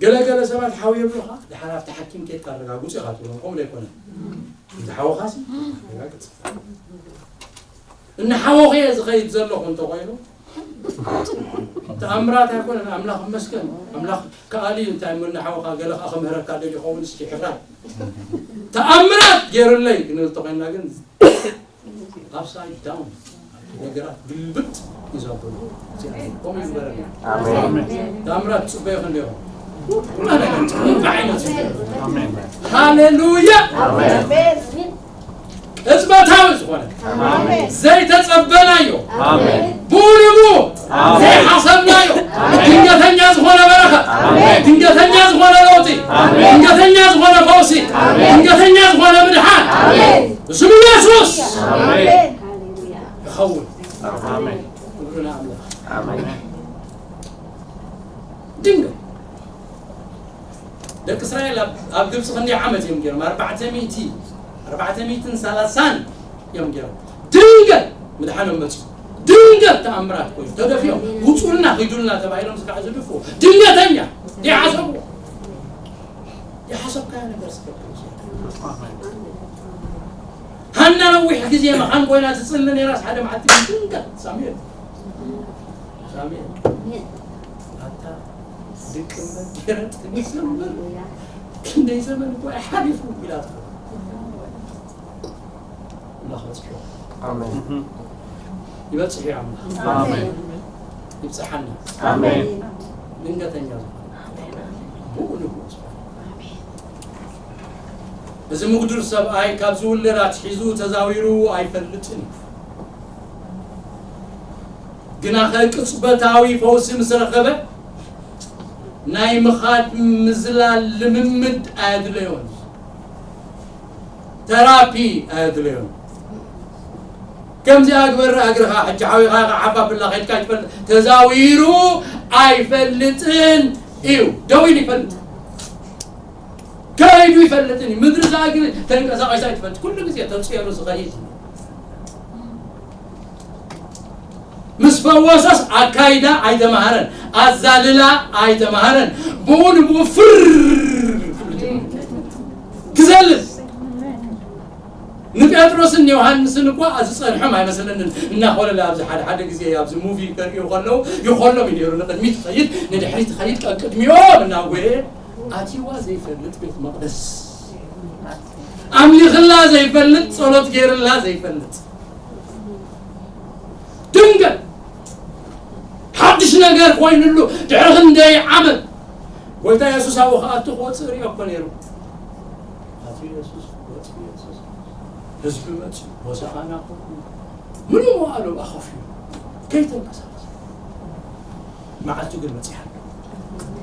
ገለገለ ሰባት ሓው የብሉኻ ድሓር ኣብቲ ሓኪም ኬድካ ኣረጋግፁ ኢኻ ትብሎም ከምኡ ዘይኮነ እቲ ሓወኻሲ ኣረጋግፅ እናሓወኹ እየ ዝኸይድ ዘለኹ እንተኮይኑ ተኣምራት ኣይኮነን ኣምላኽ መስገን ኣምላኽ ከኣል እዩ እንታይ እሞ እናሓወኻ ገለ ከዓ ክምህረካ ዶ ይኸውን እስኪ ሕራይ ተኣምራት ገይሩለይ ክንብል ተኮይንና ግን upside down ነገራት ግልብጥ ይዘብሉ ከምኡ ይግበረና ኣሜን። ተኣምራት ትፅበዩ ክንዲኹም ኩላ ነገር ፅቡቅ ዓይነት እዩ። ኣሜን። ሃሌሉያ ኣሜን። ቅጽበታዊ ዝኾነ ኣሜን። ዘይተጸበናዮ ኣሜን። ብኡ ንብኡ ኣሜን። ዘይሓሰብናዮ ድንገተኛ ዝኾነ በረኸት ኣሜን። ድንገተኛ ዝኾነ ለውጢ ኣሜን። ድንገተኛ ዝኾነ ፈውሲ ኣሜን። ድንገተኛ ዝኾነ ምድሓን ኣሜን። ስም ኢየሱስ ኣሜን። ይኸውን። ኣሜን። ክብሪ ንኣምላኽ። ኣሜን። ድንገት ደቂ እስራኤል ኣብ- ኣብ ግብፂ ክንደይ ዓመት እዮም ገይሮም ኣርባዕተ ሚእቲ ኣርባዕተ ሚእትን ሰላሳን እዮም ገይሮም ድንገት ምድሓኖም መፅኡ ድንገት ተኣምራት ኮይኑ ተደፊኦም ውፁልና ሂዱልና ተባሂሎም ዝካዕ ዝድፍኡ ድንገተኛ ይሓሰብዎ ይሓሰብካዮ ነገር ስገብር ሃና ነዊሕ ግዜ መኻን ኮይና ትፅሊ ነይራስ ሓደ መዓልቲ ድንገት ሳሙኤል ሳሙኤል ኣታ ድቂ እምበር ገረጥ ክንሰምር ክንደይ ዘመን እኮ ሓሊፉ ኢላ ኣምላኽ በፅሑ ኣሜን። ይበፅሕ እዩ ኣምላኽ ኣሜን። ይብፅሓና ኣሜን። ድንገተኛ ዝኾነ ብኡ ንብኡ ዝኾነ እዚ ምጉዱል ሰብኣይ ካብ ዝውለድ ኣትሒዙ ተዛዊሩ ኣይፈልጥን እዩ ግና ከቅፅበታዊ ፈውሲ ምስ ረኸበ ናይ ምኻድ ምዝላል ልምምድ ኣየድለዮን ተራፒ ኣየድለዮን ከምዚኣ ግበር እግርኻ ሕጂ ሓዊኻ ሓፋብላ ከድካ ይትፈልጥ ተዛዊሩ ኣይፈልጥን እዩ ደው ኢሉ ይፈልጥ ከይዱ ይፈልጥን እዩ ምድሪ ዛ እግሪ ተንቀሳቐሳ ይትፈልጥ ኩሉ ግዜ ተፅየሩ ዝኸይድ ምስ ፈወሰስ ኣካይዳ ኣይተማሃረን ኣዛልላ ኣይተማሃረን ብኡ ንብኡ ፍር ክዘልል ንጴጥሮስን ዮሃንስን እኳ ዝፀንሖም ኣይመስለንን እናኾለለ ኣብዚ ሓደ ሓደ ግዜ ኣብዚ ሙቪ ከርእዩ ከለዉ ይኾሎም እዩ ነይሩ ንቅድሚት ትኸይድ ንድሕሪት ትኸይድ ቀቅድሚኦም እናጎየ ኣትይዋ ዘይፈልጥ ቤት መቕደስ ኣምሊኽላ ዘይፈልጥ ጸሎት ገይርላ ዘይፈልጥ ድንገት ሓድሽ ነገር ኮይኑሉ ድሕሪ ክንደይ ዓመት ጎይታ የሱስ ኣብኡ ክኣቱ ክወፅእ ርእዮ እኮ ነይሩ ኣትዩ የሱስ ወፅኡ የሱስ ህዝቢ መፅኡ ሆሳኣና ኮ ምንም ኣሉ ኣኸፍዩ ከይተንቀሳቀስ መዓልቱ ግን መፅያ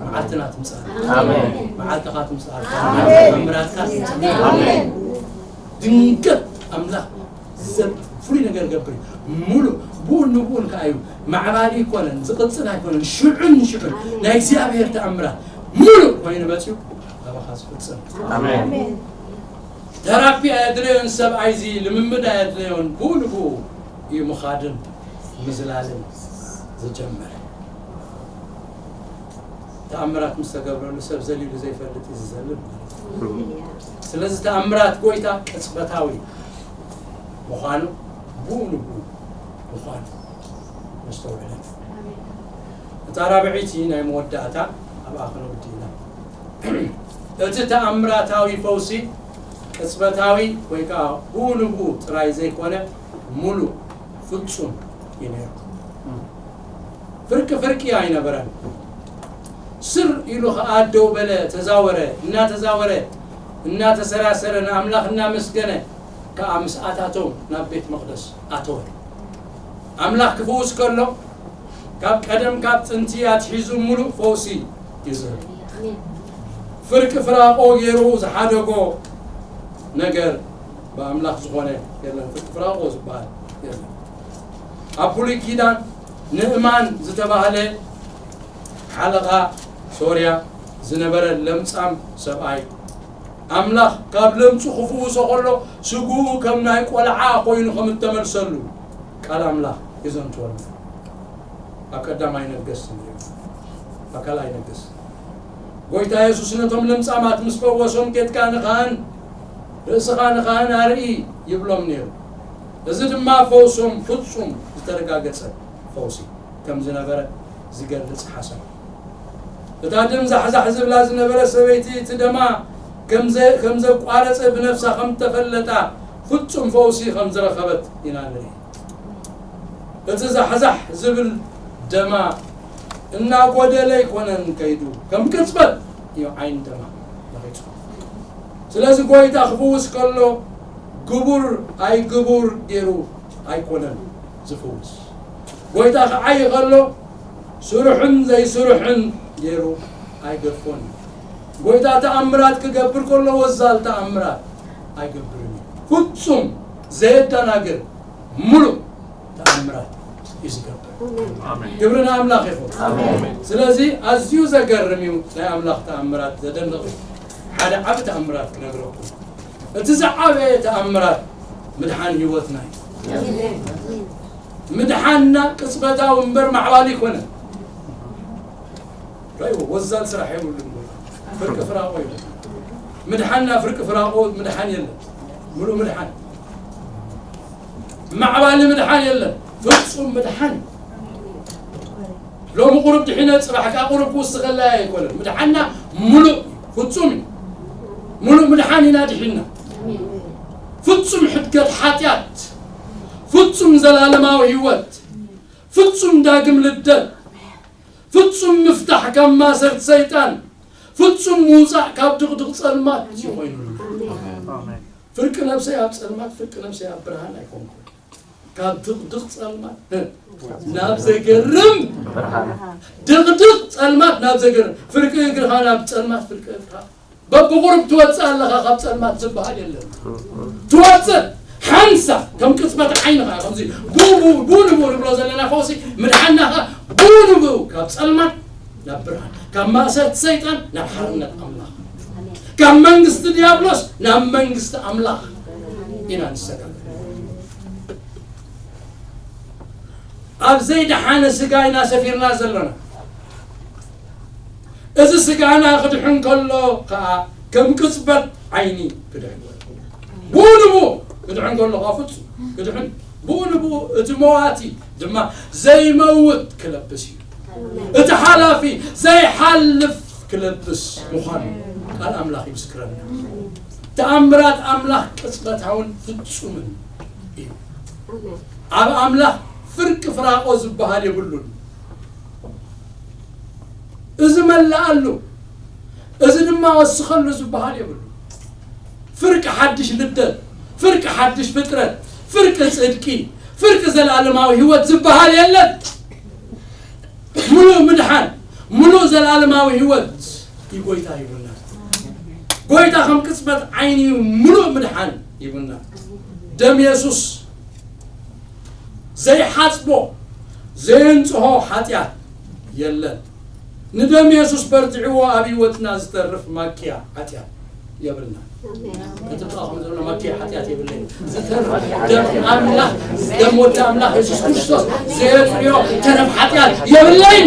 መዓልትና ትምፅኣ ኣሜን። መዓልትኻ ትምፅኣ ኣሜን። መምራትካ ትምፅኣ ኣሜን። ድንገት ኣምላኽ ዘብ ፍሉይ ነገር ገብር እዩ። ሙሉእ ብኡን ንብኡን ከኣ እዩ ማዕባሊ ኣይኮነን ዝቕጽል ኣይኮነን ሽዑን ሽዑን ናይ እግዚኣብሔር ተኣምራት ሙሉእ ኮይኑ መፅዩ ኣባኻ ዝፍጽም። ኣሜን። ተራፒ ኣየድለዮን፣ ሰብኣይ እዚ ልምምድ ኣየድለዮን፣ ብኡ ንብኡ እዩ ምኻድን ምዝላልን ዝጀመረ። ተኣምራት ምስ ተገብረሉ ሰብ ዘሊሉ ዘይፈልጥ እዩ ዝዘልል ማለት እዩ። ስለዚ ተኣምራት ጎይታ ቅጽበታዊ ምዃኑ፣ ብኡ ንብኡ ምዃኑ ነስተውዕለሉ። እታ ራብዐይቲ ናይ መወዳእታ ኣብኣ ክንውዲ ኢና። እቲ ተኣምራታዊ ፈውሲ ቅጽበታዊ ወይ ከዓ ብኡ ንብኡ ጥራይ ዘይኮነ፣ ሙሉእ ፍጹም እዩ ነይሩ። ፍርቂ ፍርቂ ኣይነበረን። ስር ኢሉ ኸዓ ደው በለ፣ ተዛወረ፣ እናተዛወረ፣ እናተሰራሰረ፣ ንኣምላኽ እናመስገነ ከዓ ምስኣታቶም ናብ ቤት መቕደስ ኣተወ። ኣምላኽ ክፍውስ ከሎ፣ ካብ ቀደም ካብ ጥንቲ ኣትሒዙ ሙሉእ ፈውሲ እዩ ዝህብ። ፍርቂ ፍራቆ ገይሩ ዝሓደጎ ነገር ብኣምላኽ ዝኾነ የለን። ፍርቂ ፍራቆ ዝበሃል የለን። ኣብ ብሉይ ኪዳን ንእማን ዝተባህለ ሓለቓ ሶርያ ዝነበረ ለምጻም ሰብኣይ፣ ኣምላኽ ካብ ለምጹ ክፍውሶ ከሎ፣ ስግኡ ከም ናይ ቆልዓ ኮይኑ ከም እተመልሰሉ ቃል ኣምላኽ የዘንትወልና። ኣብ ቀዳማይ ነገስት ንሪኦ። ኣብ ካልኣይ ነገስት። ጎይታ የሱስ ነቶም ለምጻማት ምስ ፈወሶም፣ "ኬድካ ንኻህን፣ ርእስኻ ንኻህን ኣርኢ" ይብሎም ነይሩ። እዚ ድማ ፈውሶም ፍጹም ዝተረጋገጸ ፈውሲ ከም ዝነበረ ዝገልጽ ሓሳብ። እታ ደም ዛሕዛሕ ዝብላ ዝነበረ ሰበይቲ፣ እቲ ደማ ከም ዘ-፣ ከም ዘቋረጸ ብነፍሳ ከም እተፈለጣ፣ ፍጹም ፈውሲ ከም ዝረኸበት ኢና ንርኢ። እቲ ዛሕዛሕ ዝብል ደማ እናጎደለ ኣይኮነን ከይዱ፣ ከም ቅጽበት እዩ ዓይኒ ደማ ነቒጹ። ስለዚ ጎይታ ክፍውስ ከሎ፣ ግቡር ኣይግቡር ገይሩ ኣይኮነን ዝፍውስ። ጎይታ ክዓይ ከሎ፣ ስሩሕን ዘይስሩሕን ገይሩ ኣይገድፎን እዩ። ጎይታ ተኣምራት ክገብር ከሎ፣ ወዛል ተኣምራት ኣይገብርን እዩ። ፍጹም ዘየደናግር፣ ሙሉእ ተኣምራት እዩ ዝገብር። ኣሜን። ክብሪ ንኣምላኽ ይኹን። ኣሜን። ስለዚ ኣዝዩ ዘገርም እዩ ናይ ኣምላኽ ተኣምራት፣ ዘደንቕ እዩ። ሓደ ዓቢ ተኣምራት ክነግረኩም። እቲ ዝዓበየ ተኣምራት ምድሓን ህይወትና እዩ። ምድሓንና ቅጽበታዊ እምበር ማዕባል ይኮነ። ረእይዎ፣ ወዛል ስራሕ የብሉን። ፍርቂ ፍራቆ እዩ። ምድሓንና ፍርቂ ፍራቆ ምድሓን የለን። ሙሉእ ምድሓን። ማዕባሊ ምድሓን የለን። ፍጹም ምድሓን። ሎሚ ቁሩብ ድሒነ፣ ጽባሕ ከኣ ቁሩብ ክውስኸላ ኣይኮነን። ምድሓንና ሙሉእ ፍጹም እዩ። ሙሉእ ምድሓን ኢና ድሒንና። ፍጹም ሕድገት ሓጢኣት፣ ፍጹም ዘላለማዊ ህይወት፣ ፍጹም ዳግም ልደት፣ ፍጹም ምፍታሕ ካብ ማሰርት ሰይጣን፣ ፍጹም ምውጻእ ካብ ድቕድቕ ጸልማት እዩ ኮይኑልና። ኣሜን። ፍርቂ ነብሰይ ኣብ ጸልማት፣ ፍርቂ ነብሰይ ኣብ ብርሃን ኣይኮንኩን። ካብ ድቕድቕ ጸልማት ናብ ዘገርም፣ ድቕድቕ ጸልማት ናብ ዘገርም፣ ፍርቂ እግርኻ ናብ ጸልማት፣ ፍርቂ እግርኻ በብቑሩብ ትወጽእ ኣለኻ። ካብ ጸልማት ዝበሃል የለን። ትወጽእ ሓንሳ፣ ከም ቅጽበት ዓይንኻ፣ ከምዚ ቡ-፣ ቡ-፣ ቡ ንቡ ንብሎ ዘለና ፈውሲ ምድሓንና ኸኣ ቡ ንቡ ካብ ጸልማት ናብ ብርሃን፣ ካብ ማእሰርቲ ሰይጣን ናብ ሓርነት ኣምላኽ፣ ካብ መንግስቲ ዲያብሎስ ናብ መንግስቲ ኣምላኽ ኢና ንሰጋገር። ኣብ ዘይደሓነ ስጋ ኢና ሰፊርና ዘለና። እዚ ስጋና ክድሕን ከሎ ከኣ ከም ቅጽበት ዓይኒ ክድሕን። ብኡ ንብኡ ክድሕን ከሎ ከኣ ፍጹም ክድሕን። ብኡ ንብኡ እቲ መዋቲ ድማ ዘይመውት ክለብስ እዩ። እቲ ሓላፊ ዘይሓልፍ ክለብስ ምዃኑ ቃል ኣምላኽ ይምስክረና። ተኣምራት ኣምላኽ ቅጽበታውን ፍጹምን እዩ። ኣብ ኣምላኽ ፍርቂ ፍራቆ ዝበሃል የብሉን። እዚ መላኣሉ፣ እዚ ድማ ወስኸሉ ዝበሃል የብሉን። ፍርቂ ሓድሽ ልደት፣ ፍርቂ ሓድሽ ፍጥረት፣ ፍርቂ ጽድቂ፣ ፍርቂ ዘለኣለማዊ ህይወት ዝበሃል የለን። ምሉእ ምድሓን፣ ምሉእ ዘለኣለማዊ ህይወት እዩ ጎይታ ሂቡና። ጎይታ ከም ቅጽበት ዓይኒ እዩ ምሉእ ምድሓን ሂቡና። ደም የሱስ ዘይሓጽቦ፣ ዘየንጽሆ ሓጢኣት የለን። ንደም የሱስ በርትዕዎ፣ ኣብ ህይወትና ዝተርፍ ማክያ ሓጢኣት የብልና። እቲ ብኣ ከም ዘሎ ማክያ ሓጢኣት የብለይ። ዝተርፍ ደም ኣምላኽ፣ ደም ወዲ ኣምላኽ የሱስ ክርስቶስ ዘየጽርዮ ተረፍ ሓጢኣት የብለይ።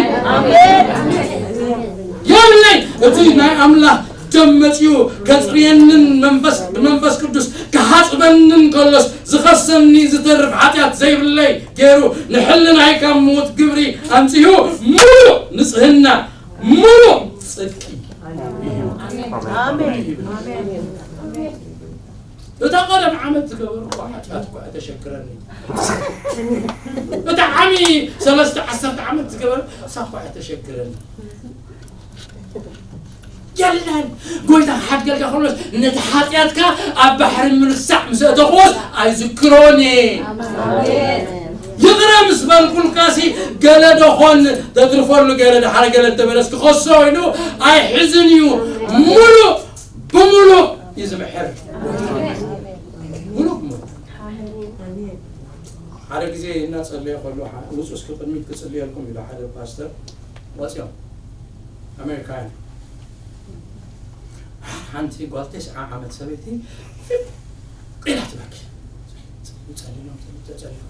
የብለይ። እቲ ናይ ኣምላኽ ደም መጺኡ ከጽርየንን መንፈስ፣ ብመንፈስ ቅዱስ ክሓጽበንን ከሎስ ዝኸሰኒ ዝተርፍ ሓጢኣት ዘይብለይ ገይሩ ንሕልናይ ካብ ምዉት ግብሪ ኣምጺኡ ምሉእ ንጽህና፣ ምሉእ ጽድቂ። ኣሜን። እታ ቀደም ዓመት ዝገበርኩ ሓጢኣት እኳ እተሸግረኒ። እታ ዓሚ ሰለስተ ዓሰርተ ዓመት ዝገበር እሳ እኳ እተሸግረኒ። የለን። ጎይታ ክሓድገልካ ከሎስ ነቲ ሓጢኣትካ ኣብ ባሕሪ ምርሳዕ ምስ እተኽዎስ ኣይዝክሮን እየ። ይቕረ ምስ በልኩልካሲ ገለ ደኾን ተትርፈሉ ገለ ደሓረ ገለ ተበለስ ክኸሶ ኢሉ ኣይሕዝን እዩ። ሙሉእ ብሙሉእ እዩ ዝምሕር። ሙሉእ ብሙሉእ። ሓደ ግዜ እናጸለየ ከሎ ውጹ እስኪ ቅድሚት ክጽልየልኩም ኢሉ ሓደ ፓስተር ወጽዮም ኣሜሪካውያን ሓንቲ ጓል ተስዓ ዓመት ሰበይቲ ፊቕ ኢላ ትበኪ። ጸሊሎም፣ ጸሊሎም፣ ጸሊሎም።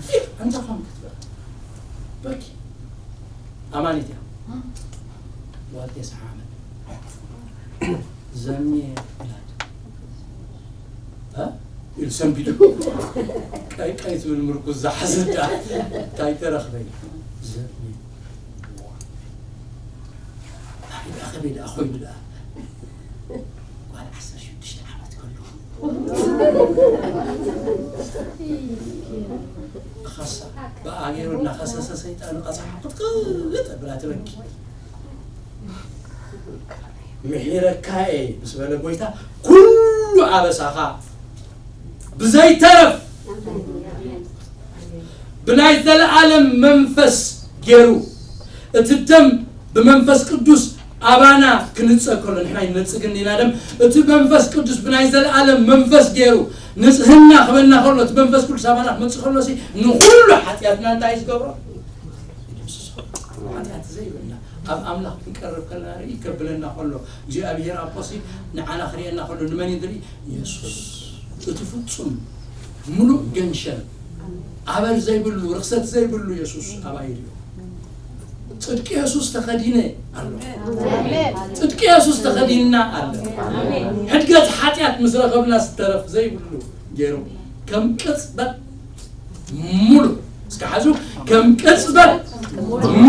ፊቕ እንተ ኾንክ ትበኪ። ኣማኒት እያ። ጓል ተስዓ ዓመት። ዘምየ ኢላቶ። እ? ኢሉ ሰንቢዱ። ቀይ ቀይ ትብል ምርኩስ ዝሓዘት ደኣ። እንታይ ተረኽበ? ዘምየ። ኣይ፣ ደኣ ከመይ ደኣ ኮይኑ ደኣ? ጓል ዓሰርተ ሽዱሽተ ዓመት ከሎ። ኸሳ፣ ብኣ ገይሩ እናኸሰሰ ሰይጣን ቐጽዓ ክትቅልጥ ብላ ትበኪ። ምሒረካ እየ ምስ በለ ጎይታ፣ ኩሉ ኣበሳኻ ብዘይተረፍ ብናይ ዘለኣለም መንፈስ ገይሩ፣ እቲ ደም ብመንፈስ ቅዱስ ኣባና ክንጸ ከሎ፣ ንሕና ኣይንነጽግን ኢና ደም፣ እቲ መንፈስ ቅዱስ ብናይ ዘለኣለም መንፈስ ገይሩ ንጽህና ክበና ከሎ፣ እቲ መንፈስ ቅዱስ ኣባና ክመጽእ ከሎ፣ ሲ ንኹሉ ሓጢኣትና እንታይ እዩ ዝገብሮ? ይድምስሶ። ሓጢኣት ዘይብልና፣ ኣብ ኣምላኽ ክንቀርብ ከለና ርኢ ከብለና ከሎ፣ እግዚኣብሔር ኣቦሲ ንዓና ክርእየና ከሎ፣ ንመን እዩ ዝርኢ? የሱስ። እቲ ፍጹም ምሉእ ገንሸል፣ ኣበር ዘይብሉ፣ ርኽሰት ዘይብሉ የሱስ ኣባይ ይርእዮ። ጽድቂ የሱስ ተኸዲነ ኣሎ። ጽድቂ የሱስ ተኸዲንና ኣሎ። ሕድገት ሓጢኣት ምስ ረኸብና ዝተረፍ ዘይብሉ ገይሩ ከም ቅጽበት ሙሉ፣ እስከ ሓዙ፣ ከም ቅጽበት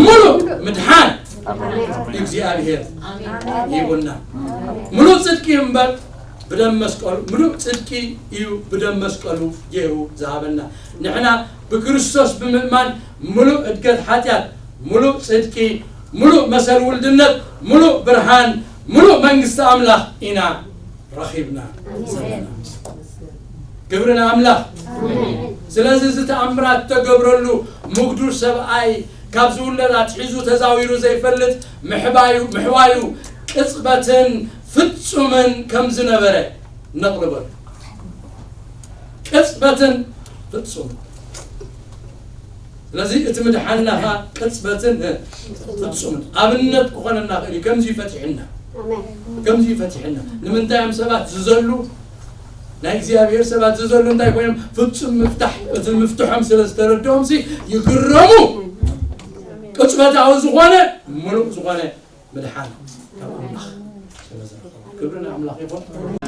ሙሉ ምድሓን እግዚኣብሔር ይቡና። ሙሉ ጽድቂ እምበር ብደም መስቀሉ፣ ሙሉ ጽድቂ እዩ ብደም መስቀሉ ገይሩ ዝሃበና። ንሕና ብክርስቶስ ብምእማን ሙሉ እድገት ሓጢኣት፣ ሙሉ ጽድቂ፣ ሙሉ መሰል ውልድነት፣ ሙሉ ብርሃን፣ ሙሉ መንግስቲ ኣምላኽ ኢና ረኺብና ዘለና። ክብሪ ንኣምላኽ። ስለዚ እዚ ተኣምራት ተገብረሉ ምጉዱር ሰብኣይ ካብ ዝውለድ ኣትሒዙ ተዛዊሩ ዘይፈልጥ ምሕባዩ፣ ምሕዋዩ ቅጽበትን ፍጹምን ከም ዝነበረ ነቕርበሉ። ቅጽበትን ፍጹም። ስለዚ እቲ ምድሓንና ኸኣ ቅጽበትን ፍጹምን ኣብነት ክኾነና ክእል እዩ። ከምዚ እዩ ፈቲሕና። ኣሜን። ከምዚ እዩ ፈቲሕና። ንምንታይ እዮም ሰባት ዝዘሉ? ናይ እግዚኣብሔር ሰባት ዝዘሉ እንታይ ኮይኖም? ፍጹም ምፍታሕ፣ እቲ ምፍትሖም ስለ ዝተረድኦም ሲ ይግረሙ። ቅጽበታዊ ዝኾነ፣ ምሉእ ዝኾነ ምድሓን ካብ ኣምላኽ ስለ ዝረኸቡ። ክብሪ ንኣምላኽ ይኹን።